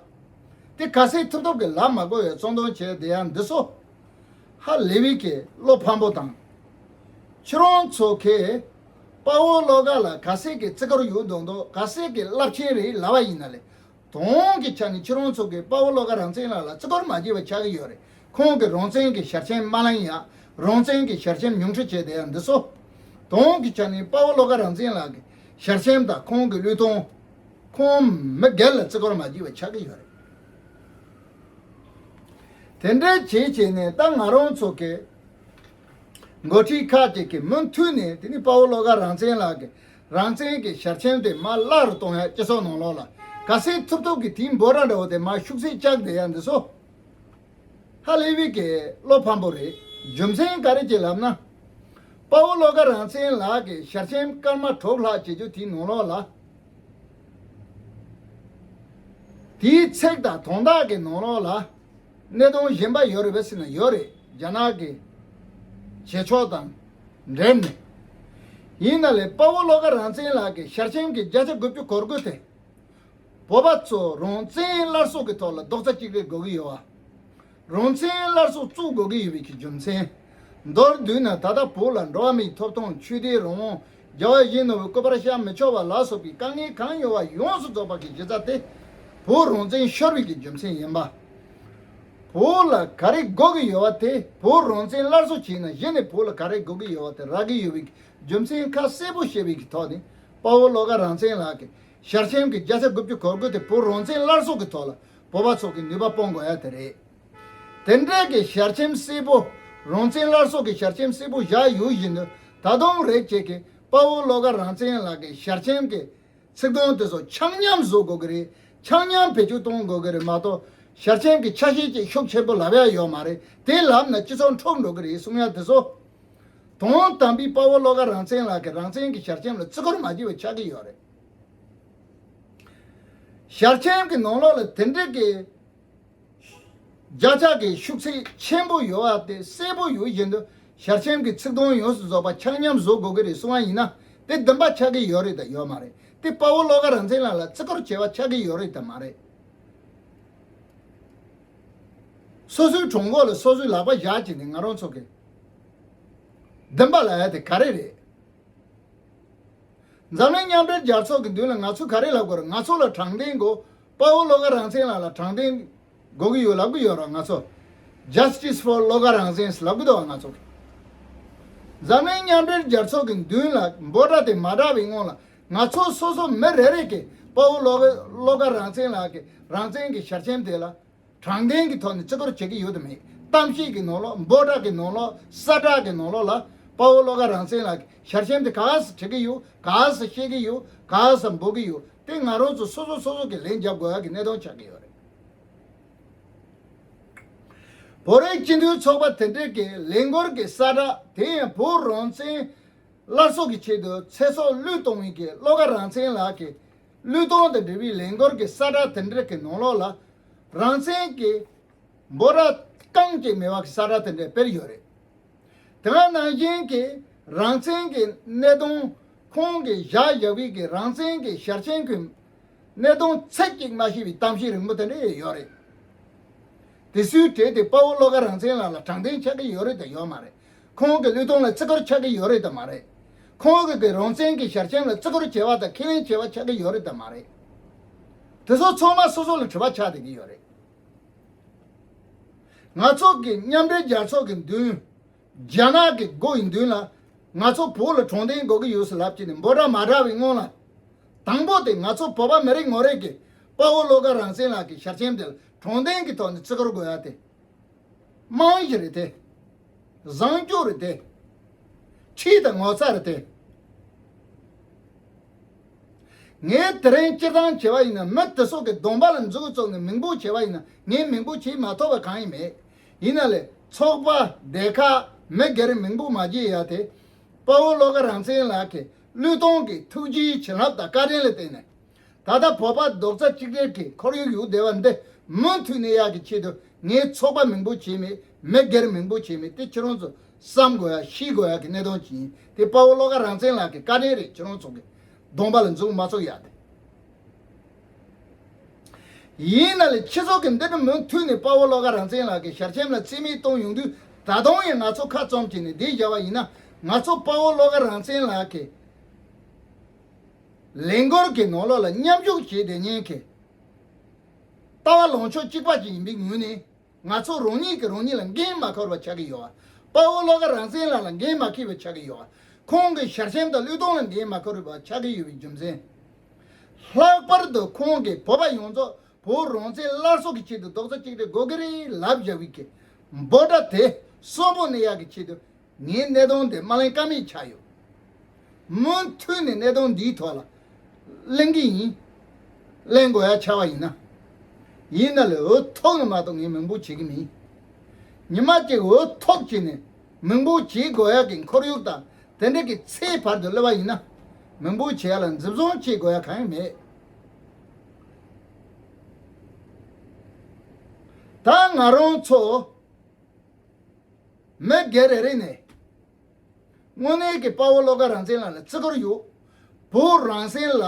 དེ་ག་སེ་ཐུབ་ཐུབ་ཀྱིས་ལག་མ་དགོས་པའི་བཙོང་དོན་བྱས་བསྡད་ཡག་འདི་ཚོ་ཧ་ལས་པའི་གི་བློ་ཕམ་པོ་དང་། ཁྱེད་རང་ཚོ་གིས་དཔའ་བོ་བློ་དགའ་ལ་ག་སེ་གི་བརྩི་བཀུར་ཡོད་མདོག་མདོག་ག་སེ་གི་རླབས་ཆེན་རེད་ལབ་པ་ཡིན་ན་ལས། དོན་གྱི་ཆ་ནས་ཁྱེད་རང་ཚོ་གིས་དཔའ་བོ་བློ་དགའ་རང་བཙན་ལགས་ལ་བརྩི་བཀུར་མ་བྱས་པ་ཆགས་ཀྱི་ཡོད་རེད། ཁོང་གིས་རང་བཙན་གྱི་ཞལ་ཆེམས་མ་བླངས་ཡག་རང་བཙན་གྱི་ཞལ་ཆེམས་ཉུང་འཕྲི་བྱས་བསྡད་ཡག་འདི་ཚོ། དོན་གྱི་ཆ་ནས་དཔའ་བོ་བློ་དགའ་རང་བཙན་ལགས་ཀྱི་ཞལ་ཆེམས་དང་ཁོང་གི་བློས་གཏོང་། ཁོང་མི་སྒེར་ལ་བརྩི་བཀུར་མ་བྱས་པ་ཆགས་ཀྱི་ཡོད་རེད། དེ་འདྲ་བྱས་བྱས་ནས་ད་ང་རང་ཚོ་གི་འགོ་ཁྲིད་ཁག་ཅིག་གིས་མུ་མཐུད་ནས་དེ་ནི་དཔའ་བོ་བློ་དགའ་རང་བཙན་ལགས་ཀྱི་རང་བཙན་གྱི་ཞལ་ཆེམས་དེ་མར་བརླག་རུ་གཏོང་ཡ་སྤྱི་ཚོགས་ནང་ལོགས་ལ་ག་སེ་ཐུབ་ཐུབ་ཀྱིས་དེའི་འབོད་སྒྲ་འདྲ་བོ་དེ་མར་ཤུགས་ཆེ་བཅག་བསྡད་ཡ་འདི་ཚོ་ཧ་ལས་པའི་གི་བློ་ཕམ་པོ་རེད། རྒྱུ་མཚན་ག་རེ་ཅིག་ལབ་ན། དཔའ་བོ་བློ་དགའ་རང་བཙན་ལགས་ཀྱི་ཞལ་ཆེམས་སྐར་མ་དྲུག་ལྷག་བྱེད་རྒྱུ་དེའི་ནང་ལོགས་ལ། དེའི་ཚིག་དང་དོན་དག་གི་ནང་ལོགས་ལ། གནད་དོན་གཞན་པ་ཡོད་རེད་པས་ཟེར་ན་ཡོད་རེད། རྒྱ་ནག་གི་བྱེད་ཕྱོགས་དང་འབྲེལ་ནས། ཡིན་ན་ལས་དཔའ་བོ་བློ་དགའ་རང་བཙན་ལགས་ཀྱི་ཞལ་ཆེམས་ཀྱི་བརྒྱ་ཆ་དགུ་བཅུ་གོ་དགུ་དེ། བོད་པ་ཚོ་རང་བཙན་སླར་གསོ་གི་ཐོག་ལ་རྡོག་རྩ་གཅིག་སྒྲིལ་དགོས་ཀྱི་ཡོད་བ། རང་བཙན་སླར་གསོ་བཙུགས་དགོས་ཀྱི་ཡོད་པའི་གི་རྒྱུ་མཚན། མདོར་བསྡུས་ན་ད་ལྟ་བོད་ལ་འགྲོ་བ་མིའི་ཐོབ་ཐང་ཆོས་དད་རང་དབང་རྒྱལ་བ་ཡིད་བཞིན་ནོར་བུའི་སྐུ་པར་བཤམ་མི་ཆོག་པ་ལ་སོགས་པའི་དཀའ་ངལ་གང་ཡོད་བ་ཡོངས་སུ་རྫོགས་པ་གི་གཞི་རྩ་དེ་བོད་རང་བཙན་ཤོར་བའི་གི་རྒྱུ་མཚན་ཡིན་པ། བོད་ལ་ག་རེ་དགོས་ཀྱི་ཡོད་བ་དེ་བོད་རང་བཙན་སླར་གསོ་བྱས་ན་གཞི་ནས་བོད་ལ་ག་རེ་དགོས་ཀྱི་ཡོད་བ་དེ་རག་གི་ཡོད་པའི་རྒྱུ་མཚན་ཁ་གསལ་པོ་བཤད་པའི་གི་ཐོག་ནས་དཔའ་བོ་བློ་དགའ་རང་བཙན་ལགས་ཀྱིས་ཞལ་ཆེམས་ཀྱི་བརྒྱ་ཆ་དགུ་བཅུ་གོ་དགུ་དེ་བོད་རང་བཙན་སླར་གསོ་གི་ཐོག་ལ་བོད་པ་ཚོ་གི་ནུས་པ་སྤུངས་དགོས་ཡ་དེ་རེད། དེ་འདྲའི་གི་ཞལ་ཆེམས་གསལ་པོ། རང་བཙན་སླར་གསོ་གི་ཞལ་ཆེམས་གསལ་པོ་བཞག་ཡོད་བཞིན་དུ་ད་དུང་རེ་ཅིག་གིས་དཔའ་བོ་བློ་དགའ་རང་བཙན་ལགས་ཀྱི་ཞལ་ཆེམས་ཀྱི་ཚིག་དོན་དེ་ཚོ་ཆ་མཉམ་བཟོ་དགོས་ཀྱི་རེད། ཆ་མཉམ་བེད་སྤྱོད་གཏོང་དགོས་ཀྱི་རེད་མ་གཏོགས་ཞལ་ཆེམས་ཀྱི་ཆ་ཤས་ཅིག་ཤུགས་ཆེན་པོ་ལབ་ཡ་ཡོད་མ་རེད། དེ་ལབ་ན་སྤྱི་ཚོགས་འཁྲུག་འགྲོ་གི་རེད་གསུང་ཡ་དེ་ཚོ། དོན་དམ་པའི་དཔའ་བོ་བློ་དགའ་རང་བཙན་ལགས་ཀྱི་རང་བཙན་གྱི་ཞལ་ཆེམས་ལ་བརྩི་བཀུར་མ་བྱས་པ་ཆགས་ཀྱི་ཡོད་རེད། ཞལ་ཆེམས་ཀྱི་ནང་ལོགས་ལ་དེ་འདྲ་གི་བརྒྱ་ཆ་གི་ཤུགས་ཚད་ཆེན་པོ་ཡོད་པ་དེ་གསལ་པོ་ཡོད་བཞིན་དུ་ཞལ་ཆེམས་ཀྱི་ཚིག་དོན་ཡོངས་སུ་རྫོགས་པ་ཆ་མཉམ་བཟོ་དགོས་ཀྱི་རེད་གསུང་བ་ཡིན་ན་དེ་བདེན་པ་ཆགས་ཀྱི་ཡོད་རེད་དང་ཡོད་མ་རེད། དེ་དཔའ་བོ་བློ་དགའ་རང་བཙན་ལགས་ལ་བརྩི་བཀུར་བྱས་པ་ཆགས་ཀྱི་ཡོད་རེད་དང་མ་རེད། སོ་སོའི་གྲོགས་མགོ་ལ་སོ་སོའི་ལག་པ་བཞག་བྱས་ནས་ང་རང་ཚོ་གི་བདེན་པ་ལབ་ཡ་དེ་ག་རེ་རེད། འཛམ་གླིང་མཉམ་འབྲེལ་རྒྱལ་ཚོགས་ཀྱི་མདུན་ལ་ང་ཚོས་ག་རེ་ལབ་དགོས་རེད། ང་ཚོ་ལ་དྲང་བདེན་དགོས། དཔའ་བོ་བློ་དགའ་རང་བཙན་ལགས་ལ་དྲང་བདེན་དགོས་ཀྱི་ཡོད་ལབ་ཀྱི་ཡོད་རེད། ང་ཚོ་Justice for བློ་དགའ་རང་བཙན་ལབ་ཀྱི་འདུག་བ། ང་ཚོ་འཛམ་གླིང་མཉམ་འབྲེལ་རྒྱལ་ཚོགས་ཀྱི་མདུན་ལ་འབོད་སྒྲ་དེ་མ་བསྒྲགས་པའི་སྔོན་ལ་ང་ཚོ་སོ་སོ་མི་རེ་རེ་གིས་དཔའ་བོ་བློ་དགའ་བློ་དགའ་རང་བཙན་ལགས་ཀྱི་རང་བཙན་གྱི་ཞལ་ཆེམས་དེ་ལ་དྲང་བདེན་གྱི་ཐོག་ནས་བརྩི་བཀུར་བྱེད་ཀྱི་ཡོད་དམ་མེད། གཏམ་བཤད་ཀྱི་ནང་ལོགས། འབོད་སྒྲ་གི་ནང་ལོགས། གསལ་བསྒྲགས་ཀྱི་ནང་ལོགས་ལ་དཔའ་བོ་བློ་དགའ་རང་བཙན་ལགས་ཀྱི་ཞལ་ཆེམས་དེ་ག་ས་བྲི་གི་ཡོད། ག་ས་བཤད་ཀྱི་ཡོད། ག་ས་འབོད་ཀྱི་ཡོད། དེ་ང་རང་ཚོ་སོ་སོ་སོ་སོ་གི་ལན་རྒྱབ་དགོས་ཡག་གི་གནད་དོན་ཆགས་ཀྱི་ཡོད་རེད། བོད་རིགས་སྤྱི་མཐུན་ཚོགས་པ་དེ་འདྲས་ཀྱི་ལས་འགུལ་གྱི་གསལ་བསྒྲགས་དེ་ཡང་བོད་རང་བཙན་སླར་གསོ་གི་ཆེད་དུ་ཚེ་སྲོག་བློས་གཏོང་བའི་གི་བློ་དགའ་རང་བཙན་ལགས་ཀྱི་བློས་གཏོང་དང་འབྲེལ་བའི་ལས་འགུལ་གྱི་གསལ་བསྒྲགས་དེ་འདྲ་གི་ནང་ལོགས་ལ་རང་བཙན་གྱི་འབོད་སྒྲ་རྐང་གཅིག་མེད་པ་གི་གསལ་བསྒྲགས་དེ་འདྲ་སྤེལ་ཡོད་རེད། དེ་ག་ནང་བཞིན་གྱི་རང་བཙན་གྱི་གནད་དོན་ཁོང་གིས་བཞག་བཞག་པའི་གི་རང་བཙན་གྱི་ཞལ་ཆེམས་ཀྱི་གནད་དོན་ཚིག་གཅིག་མ་ཤེས་པའི་གཏམ་བཤད་རིང་པོ་དེ་འདྲ་ཡོད་རེད། དེ་ཚོའི་གྲས་དེ་དཔའ་བོ་བློ་དགའ་རང་བཙན་ལགས་ལ་དྲང་བདེན་ཆགས་ཀྱི་ཡོད་རེད་དང་ཡོད་མ་རེད། ཁོང་གི་བློས་གཏོང་ལ་བརྩི་བཀུར་ཆགས་ཀྱི་ཡོད་རེད་དང་མ་རེད། ཁོང་གི་གི་རང་བཙན་གྱི་ཞལ་ཆེམས་ལ་བརྩི་བཀུར་བྱས་པ་དང་ཁས་ལེན་བྱས་པ་ཆགས་ཀྱི་ཡོད་རེད་དང་མ་རེད། དེ་ཚོ་ཚང་མ་སོ་སོ་ལ་དྲི་བ་ཆགས་བསྡད་ཀྱི་ཡོད་རེད། ང་ཚོ་གི་མཉམ་འབྲེལ་རྒྱལ་ཚོགས་ཀྱི་མདུན། རྒྱ་ནག་གི་སྒོ་ཡི་མདུན་ལ་ང་ཚོ་བོད་ལ་དྲང་བདེན་དགོས་ཀྱི་ཡོད་ཟེར་ལབ་ཀྱི་ནས་འབོད་སྒྲ་མ་བསྒྲགས་པའི་སྔོན་ལ། དང་པོ་དེ་ང་ཚོ་བོད་པ་མི་རེ་ངོ་རེ་གིས་དཔའ་བོ་བློ་དགའ་རང་བཙན་ལགས་ཀྱི་ཞལ་ཆེམས་དེ་ལ་དྲང་བདེན་གྱི་ཐོག་ནས་བརྩི་བཀུར་དགོས་ཡ་དེ། རྨང་གཞི་རེད་དེ། བཟང་སྤྱོད་རེད་དེ། ཁྲིད་དང་ངོ་ཚ་རེད་དེ། ངས་དེ་རིང་སྤྱིར་བཏང་བྱས་པ་ཡིན་ན་མི་དེ་ཚོ་གི་གདོང་པ་ལ་མཛུབ་བཙུགས་ནས་མིང་པོ་བྱས་པ་ཡིན་ན་ངས་མིང་པོ་བྱས་མ་ཐུབ་པ་གང་ཡིན་མེད། ཡིན་ན་ལས་ཚོགས་པ་སྡེ་ཁག་མི་སྒེར་མིང་པོ་མ་བརྗེ་ཡ་དེ། དཔའ་བོ་བློ་དགའ་རང་བཙན་ལགས་ཀྱི་བློས་གཏོང་གི་ཐུགས་རྗེའི་བྱིན་རླབས་དང་བཀའ་དྲིན་ལ་བརྟེན་ནས། ད་ལྟ་བོད་པ་རྡོག་རྩ་གཅིག་སྒྲིལ་གྱི་ཁོར་ཡུག་ཡུག་བསྡད་པ་འདི་མུ་མཐུད་གནས་ཡག་གི་ཆེད་དུ་ངས་ཚོགས་པ་མིང་པོ་བྱས་མེད། མི་སྒེར་མིང་པོ་བྱས་མེད། དེ་ཁྱེད་རང་ཚོ་བསམ་དགོས་ཡ་ཤེས་དགོས་ཡ་གི་གནད་དོན་ཅིག་ཡིན། དེ་དཔའ་བོ་བློ་དགའ་རང་བཙན་ལགས་ཀྱི་བཀའ་དྲིན་རེད། ཁྱེད་རང་ཚོ་གི་གདོང་པ་ལ་མཛུབ་མ་བཙུགས་ཡ་དེ། ཡིན་ན་ལས་ཁྱེད་ཚོ་གི་འདི་འདྲ་མུ་མཐུད་ནས་དཔའ་བོ་བློ་དགའ་རང་བཙན་ལགས་ཀྱི་ཞལ་ཆེམས་ལ་རྩིས་མེད་གཏོང་ཡོང་དུས་ད་དུང་ཡང་ང་ཚོ་ཁ་བཙུམ་བྱས་ནས་བསྡད་བཞག་པ་ཡིན་ན་ང་ཚོ་དཔའ་བོ་བློ་དགའ་རང་བཙན་ལགས་ཀྱི་ལས་འགུལ་གྱི་ནང་ལོགས་ལ་མཉམ་ཞུགས་བྱས་བསྡད་མཁན་གྱི་ལྟ་བ་ལངས་ཕྱོགས་གཅིག་པ་ཅིག་ཡིན་པའི་ངོས་ནས་ང་ཚོ་རང་ཉིད་ཀྱིས་རང་ཉིད་ལ་འགན་མ་འཁུར་བ་ཆགས་ཀྱི་ཡོད་པ། དཔའ་བོ་བློ་དགའ་རང་བཙན་ལགས་ལ་འགན་མ་འཁུར་བ་ཆགས་ཀྱི་ཡོད་པ། ཁོང་གི་ཞལ་ཆེམས་དང་བློས་གཏོང་ལ་འགན་མ་འཁུར་བ་ཆགས་ཀྱི་ཡོད་པའི་རྒྱུ་མཚན། ལྷག་པར་དུ་ཁོང་གིས་བོད་པ་ཡོངས་རྫོགས་བོད་རང་བཙན་སླར་གསོ་གི་ཆེད་དུ་རྡོག་རྩ་གཅིག་སྒྲིལ་དགོས་ཀྱི་རེད་ལབ་བཞག་པའི་གི་འབོད་སྒྲ་དེ་གསོན་པོ་གནས་ཡག་གི་ཆེད་དུ་ངས་གནད་དོན་དེ་མ་གླེང་ཀ་མེད་ཆགས་ཡོད། མུ་མཐུད་ནས་གནད་དོན་འདིའི་ཐོག་ལ་གླེང་གི་ཡིན། གླེང་དགོས་ཡ་ཆགས་པ་ཡིན་ན། ཡིན་ན་ལས་འུ་ཐུག་ནས་མ་གཏོགས་ངས་མིང་པོ་བྱེད་ཀྱི་མིན། ཉི་མ་གཅིག་འུ་ཐུག་བྱས་ནས་མིང་པོ་བྱེད་དགོས་ཡ་གི་ཁོར་ཡུག་དང་དེ་འདྲ་གི་ཚེ་བར་དུ་སླེབས་པ་ཡིན་ན་མིང་པོ་བྱེད་ཡ་ལ་འཛིན་བཟུང་བྱེད་དགོས་ཡ་གང་ཡང་མེད། ད་ང་རང་ཚོ་མི་སྒེར་རེ་རེ་ནས་དངོས་གནས་ཀྱི་དཔའ་བོ་བློ་དགའ་རང་བཙན་ལགས་ལ་བརྩི་བཀུར་ཡོད། བོད་རང་བཙན་ལ་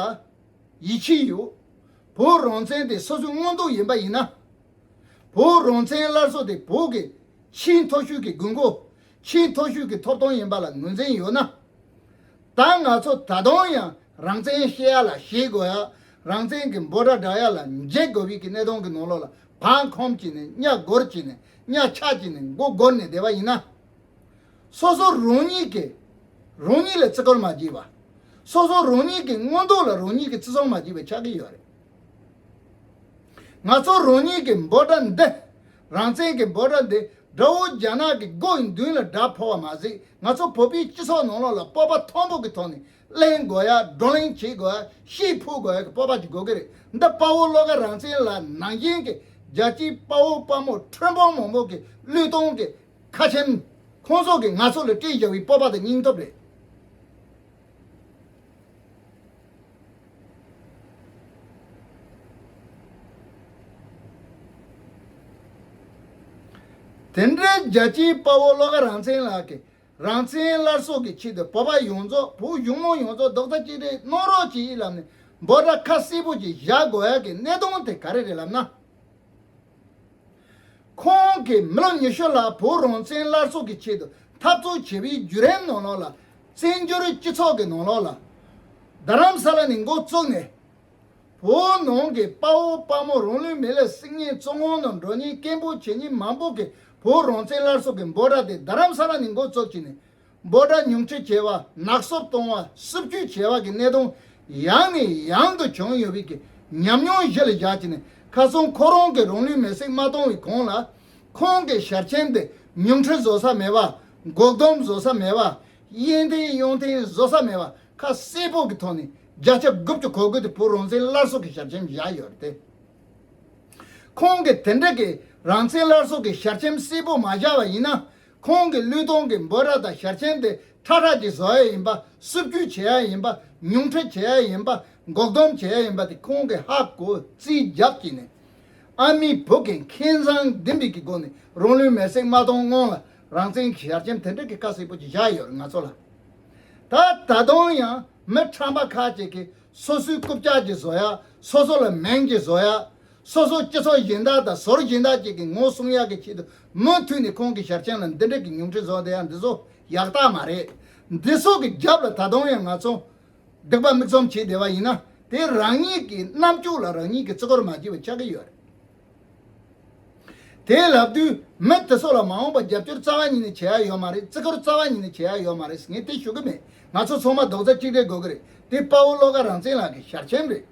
ཡིད་ཆེས་ཡོད། བོད་རང་བཙན་དེ་སོ་སོའི་མངོན་འདོད་ཡིན་པ་ཡིན་ན། བོད་རང་བཙན་སླར་གསོ་དེ་བོད་ཀྱི་ཆེས་མཐོ་ཤོས་ཀྱི་དགོས་མཁོ། ཆེས་མཐོ་ཤོས་ཀྱི་ཐོབ་ཐང་ཡིན་པ་ལ་ངོས་འཛིན་ཡོད་ན། ད་ང་ཚོ་ད་དུང་ཡང་རང་བཙན་བཤད་ཡ་ལ་བཤད་དགོས་ཡ། རང་བཙན་གྱི་འབོད་སྒྲ་སྒྲོག་ཡ་ལ་འཇིགས་དགོས་པའི་གི་གནས་སྟངས་ཀྱི་ནང་ལོགས་ལ་བག་འཁུམས་བྱས་ནས། གཉའ་སྒོར་བྱས་ནས། གཉའ་ཆག་བྱས་ནས། མགོ་སྒུར་ནས་བསྡད་པ་ཡིན་ན། སོ་སོ་རང་ཉིད་ཀྱིས་རང་ཉིད་ལ་བརྩི་བཀུར་མ་བྱས་པ། སོ་སོ་རང་ཉིད་ཀྱི་མངོན་འདོད་ལ་རང་ཉིད་ཀྱིས་བརྩི་སྲུང་མ་བྱས་པ་ཆགས་ཀྱི་ཡོད་རེད། ང་ཚོ་རང་ཉིད་ཀྱི་འབོད་སྒྲ་འདི། རང་བཙན་གྱི་འབོད་སྒྲ་འདི་དགྲ་བོ་རྒྱ་ནག་གི་མགོ་ཡི་མདུན་ལ་སྒྲ་ཕོག་པ་མ་ཟད། ང་ཚོ་བོད་པའི་སྤྱི་ཚོགས་ནང་ལོགས་ལ་སྤོབས་པ་མཐོན་པོ་གི་ཐོག་ནས་གླེང་དགོས་ཡ། བགྲོ་གླེང་བྱེད་དགོས་ཡ། ཤེད་ཕུད་དགོས་ཡ་གི་སྤོབས་པ་ཅིག་དགོས་ཀྱི་རེད། འདི་དཔའ་བོ་བློ་དགའ་རང་བཙན་ལགས་ནང་བཞིན་གྱི་རྒྱལ་གཅེས་དཔའ་བོ་དཔའ་མོ་ཁྲི་འབུམ་མང་པོ་གི་བློས་གཏོང་གི་ཁ་ཆེམས་ཁོང་ཚོ་གིས་ང་ཚོ་ལ་སྤྲད་བཞག་པའི་སྤོབས་པ་དང་སྙིང་སྟོབས་རེད། དེ་འདྲའི་རྒྱལ་གཅེས་དཔའ་བོ་བློ་དགའ་རང་བཙན་ལགས་ཀྱིས་རང་བཙན་སླར་གསོ་གི་ཆེད་དུ་བོད་པ་ཡོངས་རྫོགས། བོད་གཞུང་མང་ཡོངས་རྫོགས་རྡོག་རྩ་གཅིག་སྒྲིལ་གནང་རོགས་གྱིས་ལབ་ནས་འབོད་སྒྲ་ཁ་གསལ་པོ་ཅིག་བཞག་དགོས་ཡ་གི་གནད་དོན་དེ་ག་རེ་རེད་ལབ་ན། ཁོང་གིས་མི་ལོ་ཉི་ཤུ་ལྷག་བོད་རང་བཙན་སླར་གསོ་གི་ཆེད་དུ་འཐབ་རྩོད་བྱས་པའི་བརྒྱུད་རིམ་ནང་ལོགས་ལ། བཙན་བྱོལ་སྤྱི་ཚོགས་ཀྱི་ནང་ལོགས་ལ། རྡ་རམ་ས་ལ་ནས་འགོ་བཙུགས་ནས། བོད་ནང་གི་དཔའ་བོ་དཔའ་མོ། རང་ལུས་མེ་ལ་བསྲེག་མཁན། བཙོན་ཁང་ནང་འགྲོ་མཁན། སྐད་འབོད་བྱེད་མཁན་མང་པོ་གིས་བོད་རང་བཙན་སླར་གསོ་གི་འབོད་སྒྲ་དེ་རྡ་རམ་ས་ལ་ནས་འགོ་བཙུགས་བྱས་ནས། འབོད་སྒྲ་ཉུང་འཕྲི་བྱས་པ། ནག་བསུབ་གཏོང་བ། སྲིད་བྱུས་བྱས་པ་གི་གནད་དོན་ཡང་ནས་ཡང་དུ་བྱུང་ཡོད་པའི་གི་ཉམས་མྱོང་གཞི་ལ་བཞག་བྱས་ནས། ཁ་སང་ཁོ་རང་གིས་རང་ལུས་མེར་སྲེག་མ་བཏང་བའི་གོང་ལ། ཁོང་གི་ཞལ་ཆེམས་དེ་ཉུང་འཕྲི་བཟོ་ས་མེད་པ། འགོག་སྡོམ་བཟོ་ས་མེད་པ། གཡས་འཐེན་གཡོན་འཐེན་བཟོ་ས་མེད་པ། ཁ་གསལ་པོ་གི་ཐོག་ནས་བརྒྱ་ཆ་དགུ་བཅུ་གོ་དགུ་དེ་བོད་རང་བཙན་སླར་གསོ་གི་ཞལ་ཆེམས་བཞག་ཡོད་རེད་དེ། ཁོང་གིས་དེ་འདྲ་གི་རང་བཙན་སླར་གསོ་གི་ཞལ་ཆེམས་གསལ་པོ་མ་བཞག་པ་ཡིན་ན། ཁོང་གི་བློས་གཏོང་གི་འབོད་སྒྲ་དང་ཞལ་ཆེམས་དེ་ཁྲ་ཁྲ་ཅིག་བཟོ་ཡ་ཡིན་པ། སྲིད་བྱུས་བྱེད་ཡ་ཡིན་པ། ཉུང་འཕྲི་བྱེད་ཡ་ཡིན་པ། འགོག་སྡོམ་བྱེད་ཡ་ཡིན་པ་དེ་ཁོང་གིས་ཧ་གོ་རྩིས་རྒྱབ་ཀྱིས་ནས། ཨ་མའི་བུ་གི་མཁས་མཛངས་ལྡན་པའི་གི་སྒོ་ནས་རང་ལུས་མེར་སྲེག་མ་གཏོང་སྔོན་ལ་རང་བཙན་གྱི་ཞལ་ཆེམས་དེ་འདྲ་གི་ཁ་གསལ་པོ་ཅིག་བཞག་ཡོད་རེད་ང་ཚོ་ལ། ད་ད་དུང་ཡང་མི་ཁྲམ་པ་ཁག་ཅིག་གིས་སོ་སོའི་རྐུབ་བཀྱག་ཅིག་བཟོ་ཡ། སོ་སོ་ལ་མིང་ཅིག་བཟོ་ཡ། སོ་སོ་སྤྱི་ཚོགས་གཞན་དག་དང་ཟུར་གཞན་དག་ཅིག་གི་ངོ་སྲུང་ཡག་གི་ཆེད་དུ་མུ་མཐུད་ནས་ཁོང་གི་ཞལ་ཆེམས་ལ་འདི་འདྲ་གི་ཉུང་འཕྲི་བཟོ་བསྡད་ཡ་འདི་ཚོ་ཡག་རྟགས་མ་རེད། འདི་ཚོ་གི་རྒྱབ་ལ་ད་དུང་ཡང་ང་ཚོ་སྡིག་པ་མིག་བཙུམ་བྱས་བསྡད་པ་ཡིན་ན། དེ་རང་ཉིད་ཀྱི་རྣམ་ཅོག་ལ་རང་ཉིད་ཀྱིས་བརྩི་བཀུར་མ་བྱས་པ་ཆགས་ཀྱི་ཡོད་རེད། དེ་ལབ་དུས་མི་དེ་ཚོ་ལ་མ་འོངས་པ་རྒྱབ་སྐྱོར་རྩ་བ་ཉིད་ནས་བྱེད་ཡ་ཡོད་མ་རེད། བརྩི་བཀུར་རྩ་བ་ཉིད་ནས་བྱེད་ཡ་ཡོད་མ་རེད། ངས་དེ་ཞུ་གི་མེད། ང་ཚོ་ཚང་མ་རྡོག་རྩ་གཅིག་སྒྲིལ་དགོས་ཀྱི་རེད། དེ་དཔའ་བོ་བློ་དགའ་རང་བཙན་ལགས་ཀྱི་ཞལ་ཆེམས་རེད།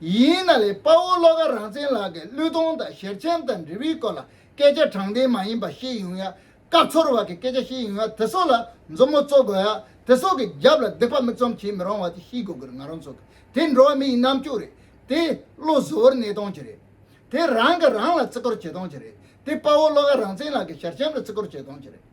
ཡིན་ན་ལས་དཔའ་བོ་བློ་དགའ་རང་བཙན་ལགས་ཀྱི་བློས་གཏོང་དང་ཞལ་ཆེམས་དང་འབྲེལ་བའི་སྐོར་ལ་སྐད་ཆ་དྲང་བདེན་མ་ཡིན་པ་བཤད་ཡོང་ཡ། སྐབས་འཚོལ་བ་གི་སྐད་ཆ་བཤད་ཡོང་ཡ་དེ་ཚོ་ལ་མཛུབ་མོ་བཙུགས་དགོས་ཡ། དེ་ཚོ་གི་རྒྱབ་ལ་སྡིག་པ་མིག་བཙུམ་བྱེད་མི་རུང་བ་དེ་ཤེས་དགོས་ཀྱི་རེད། ང་རང་ཚོ་གི་དེ་འགྲོ་བ་མི་ཡི་རྣམ་ཅོག་རེད། དེ་བློ་གཟུ་བོར་གནས་སྟངས་ཅིག་རེད། དེ་རང་གིས་རང་ལ་བརྩི་བཀུར་བྱེད་སྟངས་ཅིག་རེད། དེ་དཔའ་བོ་བློ་དགའ་རང་བཙན་ལགས་ཀྱི་ཞལ་ཆེམས་ལ་བརྩི་བཀུར་བྱེད་སྟངས་ཅིག་རེད།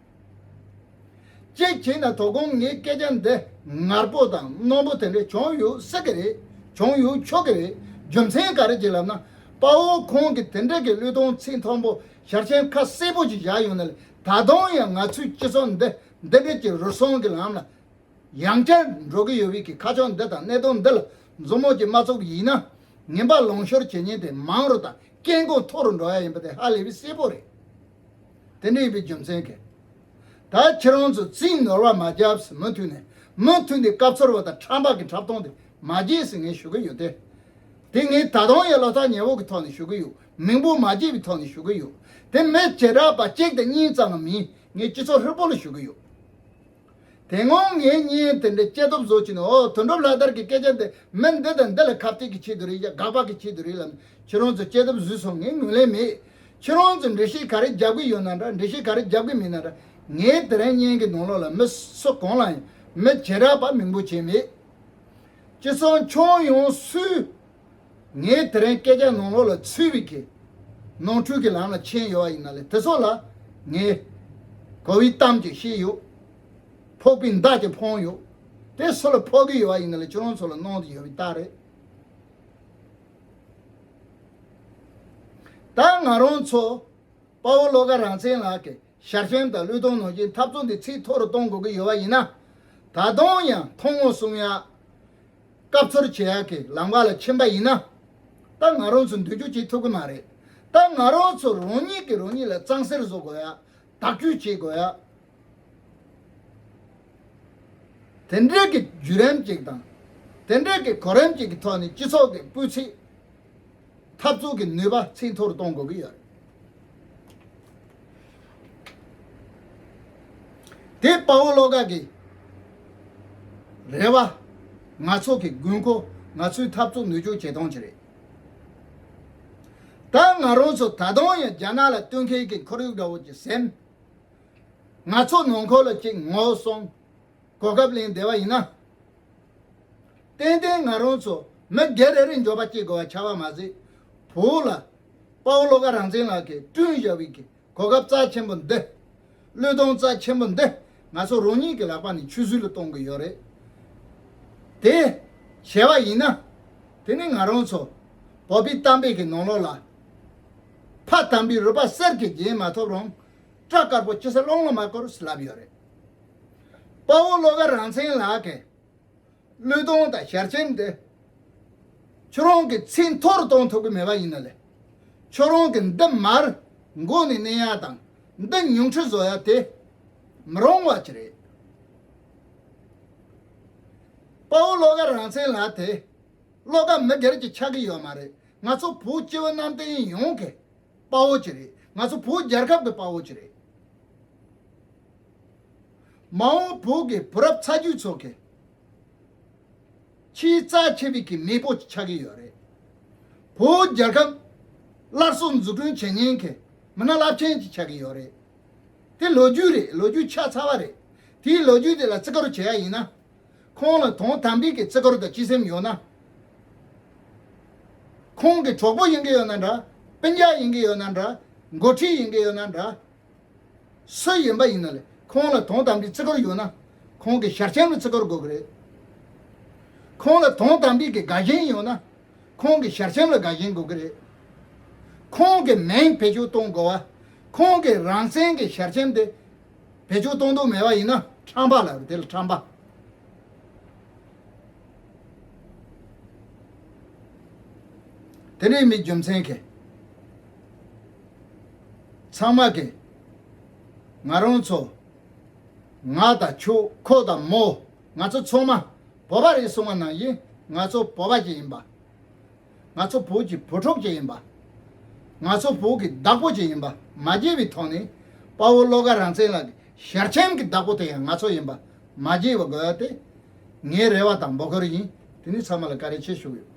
གཅིག་བྱས་ན་དོ་དགོང་ངའི་སྐད་ཆ་འདི་ངར་པོ་དང་རྣོན་པོ་དེ་འདྲ་བྱུང་ཡོད་སྲིད་ཀྱི་རེད། བྱུང་ཡོད་ཆོག་གི་རེད། རྒྱུ་མཚན་ག་རེ་ཅིག་ལབ་ན། དཔའ་བོ་ཁོང་གིས་དེ་འདྲ་གི་བློས་གཏོང་ཚིག་མཐོན་པོ་ཞལ་ཆེམས་ཁ་གསལ་པོ་ཅིག་བཞག་ཡོད་ན་ལས། ད་དུང་ཡང་ང་ཚོའི་སྤྱི་ཚོགས་འདི་འདི་འདྲ་གི་རུལ་སུངས་ཀྱི་ལམ་ལ་ཡང་བསྐྱར་འགྲོ་གི་ཡོད་པའི་གི་ཁ་ཕྱོགས་འདི་དང་གནད་དོན་འདི་ལ་མཛུབ་མོ་ཅིག་མ་བཙུགས་པ་ཡིན་ན། ངན་པ་ལངས་ཤོར་བྱེད་མཁན་དེ་མང་རུ་དང་སྐད་མགོ་མཐོ་རུ་འགྲོ་ཡ་ཡིན་པ་དེ་ཧ་ལས་པའི་གསལ་པོ་རེད། དེ་འདྲ་ཡིན་པའི་རྒྱུ་མཚན་གྱིས། ད་ཁྱེད་རང་ཚོ་རྩིས་ནོར་བ་མ་རྒྱབ་ཟེར། མུ་མཐུད་ནས་མུ་མཐུད་ནས་སྐབས་འཚོལ་བ་དང་ཁྲམ་པ་གི་འཁྲབ་སྟོན་དེ་མ་བྱེད་ཟེར་ངས་ཞུ་གི་ཡོད་དེ། དེ་ངས་ད་དུང་ཡང་བློ་ཐག་ཉེ་བོ་གི་ཐོག་ནས་ཞུ་གི་ཡོད། མིང་པོ་མ་བརྗེས་པའི་ཐོག་ནས་ཞུ་གི་ཡོད། དེ་མི་བྱེ་བྲག་པ་གཅིག་དང་གཉིས་ཙམ་ལ་མིན། ངས་སྤྱི་ཚོགས་ཧྲིལ་པོ་ལ་ཞུ་གི་ཡོད། དེ་སྔོན་ངའི་གཉེན་དེ་འདྲ་སྐྱེ་སྟོབས་བཟོ་བྱས་ནས། ཨོ་དོན་གྲུབ་ལྷ་དར་གྱི་སྐད་ཆ་འདི་མི་འདི་དང་འདི་ལ་ཁ་གཏད་ཀྱི་ཆེད་དུ་རེད། ཡ་དགག་པ་གི་ཆེད་དུ་རེད་ལབ་ནས་ཁྱེད་རང་ཚོ་སྐྱེ་སྟོབས་བཟོས་སོང་། ངས་ངོས་ལེན་མེད། ཁྱེད་རང་ཚོ་འགྲེལ་བཤད་ག་རེ་རྒྱབ་གི་ཡོད་ན་འདྲ། འགྲེལ་བཤད་ག་རེ་རྒྱབ་གི་མེད་ན་འདྲ། ངའི་དེ་རིང་བརྙན་གྱི་ནང་ལོགས་ལ་མི་སུ་གང་ལ་ཡང་མི་བྱེ་བྲག་པ་མིང་པོ་བྱས་མེད། སྤྱི་ཚོགས་ཁྱོན་ཡོངས་སུས་ངའི་དེ་རིང་སྐད་ཆ་ནང་ལོགས་ལ་ཚུད་པའི་གི་ནོར་འཁྲུལ་གྱི་ལམ་ལ་ཕྱིན་ཡོད་པ་ཡིན་ན་ལས། དེ་ཚོ་ལ་ངས་གོ་བའི་གཏམ་ཅིག་བཤད་ཡོད། ཕོག་པའི་མདའ་ཅིག་འཕངས་ཡོད། དེ་སུ་ལ་ཕོག་གི་ཡོད་པ་ཡིན་ན་ལས་ཁྱེད་རང་ཚོ་ལ་གནང་གི་ཡོད་པའི་རྟགས་རེད། ད་ང་རང་ཚོ་དཔའ་བོ་བློ་དགའ་རང་བཙན་ལགས་ཀྱི་ཞལ་ཆེམས་དང་བློས་གཏོང་ནང་བཞིན་འཐབ་རྩོད་འདི་ཚད་མཐོ་རུ་གཏོང་དགོས་ཀྱི་ཡོད་པ་ཡིན་ན། ད་དུང་ཡང་ཐུན་མོང་གསུང་ཡག་སྐབས་འཚོལ་བྱེད་ཡག་གི་ལམ་ཁ་ལ་ཕྱིན་པ་ཡིན་ན། ད་ང་རང་ཚོ་མདུན་སྐྱོད་བྱེད་ཐུབ་ཀྱི་མ་རེད། ད་ང་རང་ཚོ་རང་ཉིད་ཀྱིས་རང་ཉིད་ལ་གཙང་སེལ་བཟོ་དགོས་ཡ། བརྟག་དཔྱད་བྱེད་དགོས་ཡ། དེ་འདྲའི་གི་བརྒྱུད་རིམ་ཅིག་དང་། དེ་འདྲའི་གི་གོ་རིམ་ཅིག་གི་ཐོག་ནས་སྤྱི་ཚོགས་ཀྱི་སྤུས་ཚད། འཐབ་རྩོད་ཀྱི་ནུས་པ་ཚད་མཐོ་རུ་གཏོང་དགོས་ཀྱི་ཡོད་རེད། དེ་དཔའ་བོ་བློ་དགའ་གི་རེ་བ། ང་ཚོ་གི་དགོས་མཁོ། ང་ཚོའི་འཐབ་རྩོད་ནུས་ཕྱོགས་བྱེད་སྟངས་ཅིག་རེད། ད་ང་རང་ཚོ་ད་དུང་ཡང་རྒྱ་ནག་ལ་བསྟུན་མཁན་གྱི་ཁོར་ཡུག་འདྲ་བོ་ཅིག་ཟིན། ང་ཚོ་ནང་ཁུལ་ལ་ཅིག་ངོ་སོང་། གོ་སྐབས་ལེན་བདེ་བ་ཡིན་ན། ཏན་ཏན་ང་རང་ཚོ་མི་སྒེར་རེ་རེ་འགྱོད་པ་སྐྱེ་དགོས་པ་ཆགས་པ་མ་ཟད། བོད་ལ་དཔའ་བོ་བློ་དགའ་རང་བཙན་ལགས་ཀྱིས་བསྐྲུན་བཞག་པའི་གི་གོ་སྐབས་རྩ་ཆེན་པོ་འདི། བློས་གཏོང་རྩ་ཆེན་པོ་འདི་ང་ཚོ་རང་ཉིད་ཀྱི་ལག་པ་ནས་ཆུད་ཟོས་ལ་གཏོང་གི་ཡོད་རེད། དེ་བྱས་པ་ཡིན་ན། དེ་ནི་ང་རང་ཚོ་བོད་པའི་གཏམ་དཔེ་གི་ནང་ལོགས་ལ། ཕ་དམ་པའི་རོལ་པ་གསེར་གྱིས་བརྒྱན་མ་ཐོབ་རུང་། སྐྲ་དཀར་པོ་ཅི་ཟེར་རླུང་ལ་མ་བསྐོར་ཟེར་ལབ་ཡོད་རེད། དཔའ་བོ་བློ་དགའ་རང་བཙན་ལགས་ཀྱིས་བློས་གཏོང་དང་ཞལ་ཆེམས་དེ་ཁྱོད་རང་གིས་ཚད་མཐོ་རུ་གཏོང་ཐུབ་ཀྱི་མེད་པ་ཡིན་ན་ལས། ཁྱོད་རང་གིས་འདི་མར་མགོ་ནས་མནན་ཡག་དང་འདི་ཉུང་འཕྲི་བཟོ་ཡག་དེ་མི་རུང་བ་ཅིག་རེད། དཔའ་བོ་བློ་དགའ་རང་བཙན་ལགས་དེ་བློ་དགའ་མི་སྒེར་གྱི་ཆགས་ཀྱི་ཡོད་མ་རེད། ང་ཚོ་བོད་སྤྱི་བོ་གནམ་བསྟན་ཡོངས་ཀྱི་དཔའ་བོ་ཅིག་རེད། ང་ཚོ་བོད་རྒྱལ་ཁབ་ཀྱི་དཔའ་བོ་ཅིག་རེད། མ་འོངས་བོད་ཀྱི་བུ་རབས་ཚ་རྒྱུད་ཚོ་གི་ཆེས་རྩ་ཆེ་བའི་གི་མེས་པོ་ཆགས་ཀྱི་ཡོད་རེད། བོད་རྒྱལ་ཁབ་སླར་གསོ་འཛུགས་སྐྲུན་བྱེད་མཁན་གྱི་མི་སྣ་རླབས་ཆེན་ཅིག་ཆགས་ཀྱི་ཡོད་རེད། དེ་ལོ་རྒྱུས་རེད། ལོ་རྒྱུས་ཆགས་ཚར་བ་རེད། དེའི་ལོ་རྒྱུས་དེ་ལ་བརྩི་བཀུར་བྱེད་ཡ་ཡིན་ན། ཁོང་ལ་དོན་དམ་པའི་གི་བརྩི་བཀུར་དང་སྤྱི་སེམས་ཡོད་ན། ཁོང་གི་གྲོགས་པོ་ཡིན་གྱི་ཡོད་ན་འདྲ། སྤུན་ཀྱག་ཡིན་གྱི་ཡོད་ན་འདྲ། འགོ་ཁྲིད་ཡིན་གྱི་ཡོད་ན་འདྲ། སུ་ཡིན་པ་ཡིན་ན་ལས་ཁོང་ལ་དོན་དམ་པའི་བརྩི་བཀུར་ཡོད་ན། ཁོང་གི་ཞལ་ཆེམས་ལ་བརྩི་བཀུར་དགོས་ཀྱི་རེད། ཁོང་ལ་དོན་དམ་པའི་གི་དགའ་ཞེན་ཡོད་ན། ཁོང་གི་ཞལ་ཆེམས་ལ་དགའ་ཞེན་དགོས་ཀྱི་རེད། ཁོང་གི་མིང་བེད་སྤྱོད་གཏོང་དགོས་པ། ཁོང་གི་རང་བཙན་གྱི་ཞལ་ཆེམས་དེ་བེད་སྤྱོད་གཏོང་འདོད་མེད་པ་ཡིན་ན་ཁྲམ་པ་ལབ་རེད། དེ་ལ་ཁྲམ་པ། དེ་འདྲའི་མི་རྒྱུ་མཚན་གྱིས་ཚང་མ་གིས་ང་རང་ཚོ། ང་དང་ཁྱོད། ཁོ་དང་མོ། ང་ཚོ་ཚང་མ་བོད་པ་རེད་གསུངས་པ་ནང་བཞིན་ང་ཚོ་བོད་པ་ཅིག་ཡིན་པ། ང་ཚོ་བོད་ཀྱི་བུ་ཕྲུག་ཅིག་ཡིན་པ། ང་ཚོ་བོད་ཀྱི་བདག་པོ་ཅིག་ཡིན་པ་མ་བརྗེད་པའི་ཐོག་ནས། དཔའ་བོ་བློ་དགའ་རང་བཙན་ལགས་ཀྱི་ཞལ་ཆེམས་ཀྱི་བདག་པོ་དེ་ཡང་ང་ཚོ་ཡིན་པ་མ་བརྗེད་པ་དགོས་ཡ་དེ་ངའི་རེ་བ་དང་འབོད་སྐུལ་ཡིན། དེ་ནི་ཚང་མ་ལ་བཀའ་དྲིན་ཆེ་ཞུ་གི་ཡོད།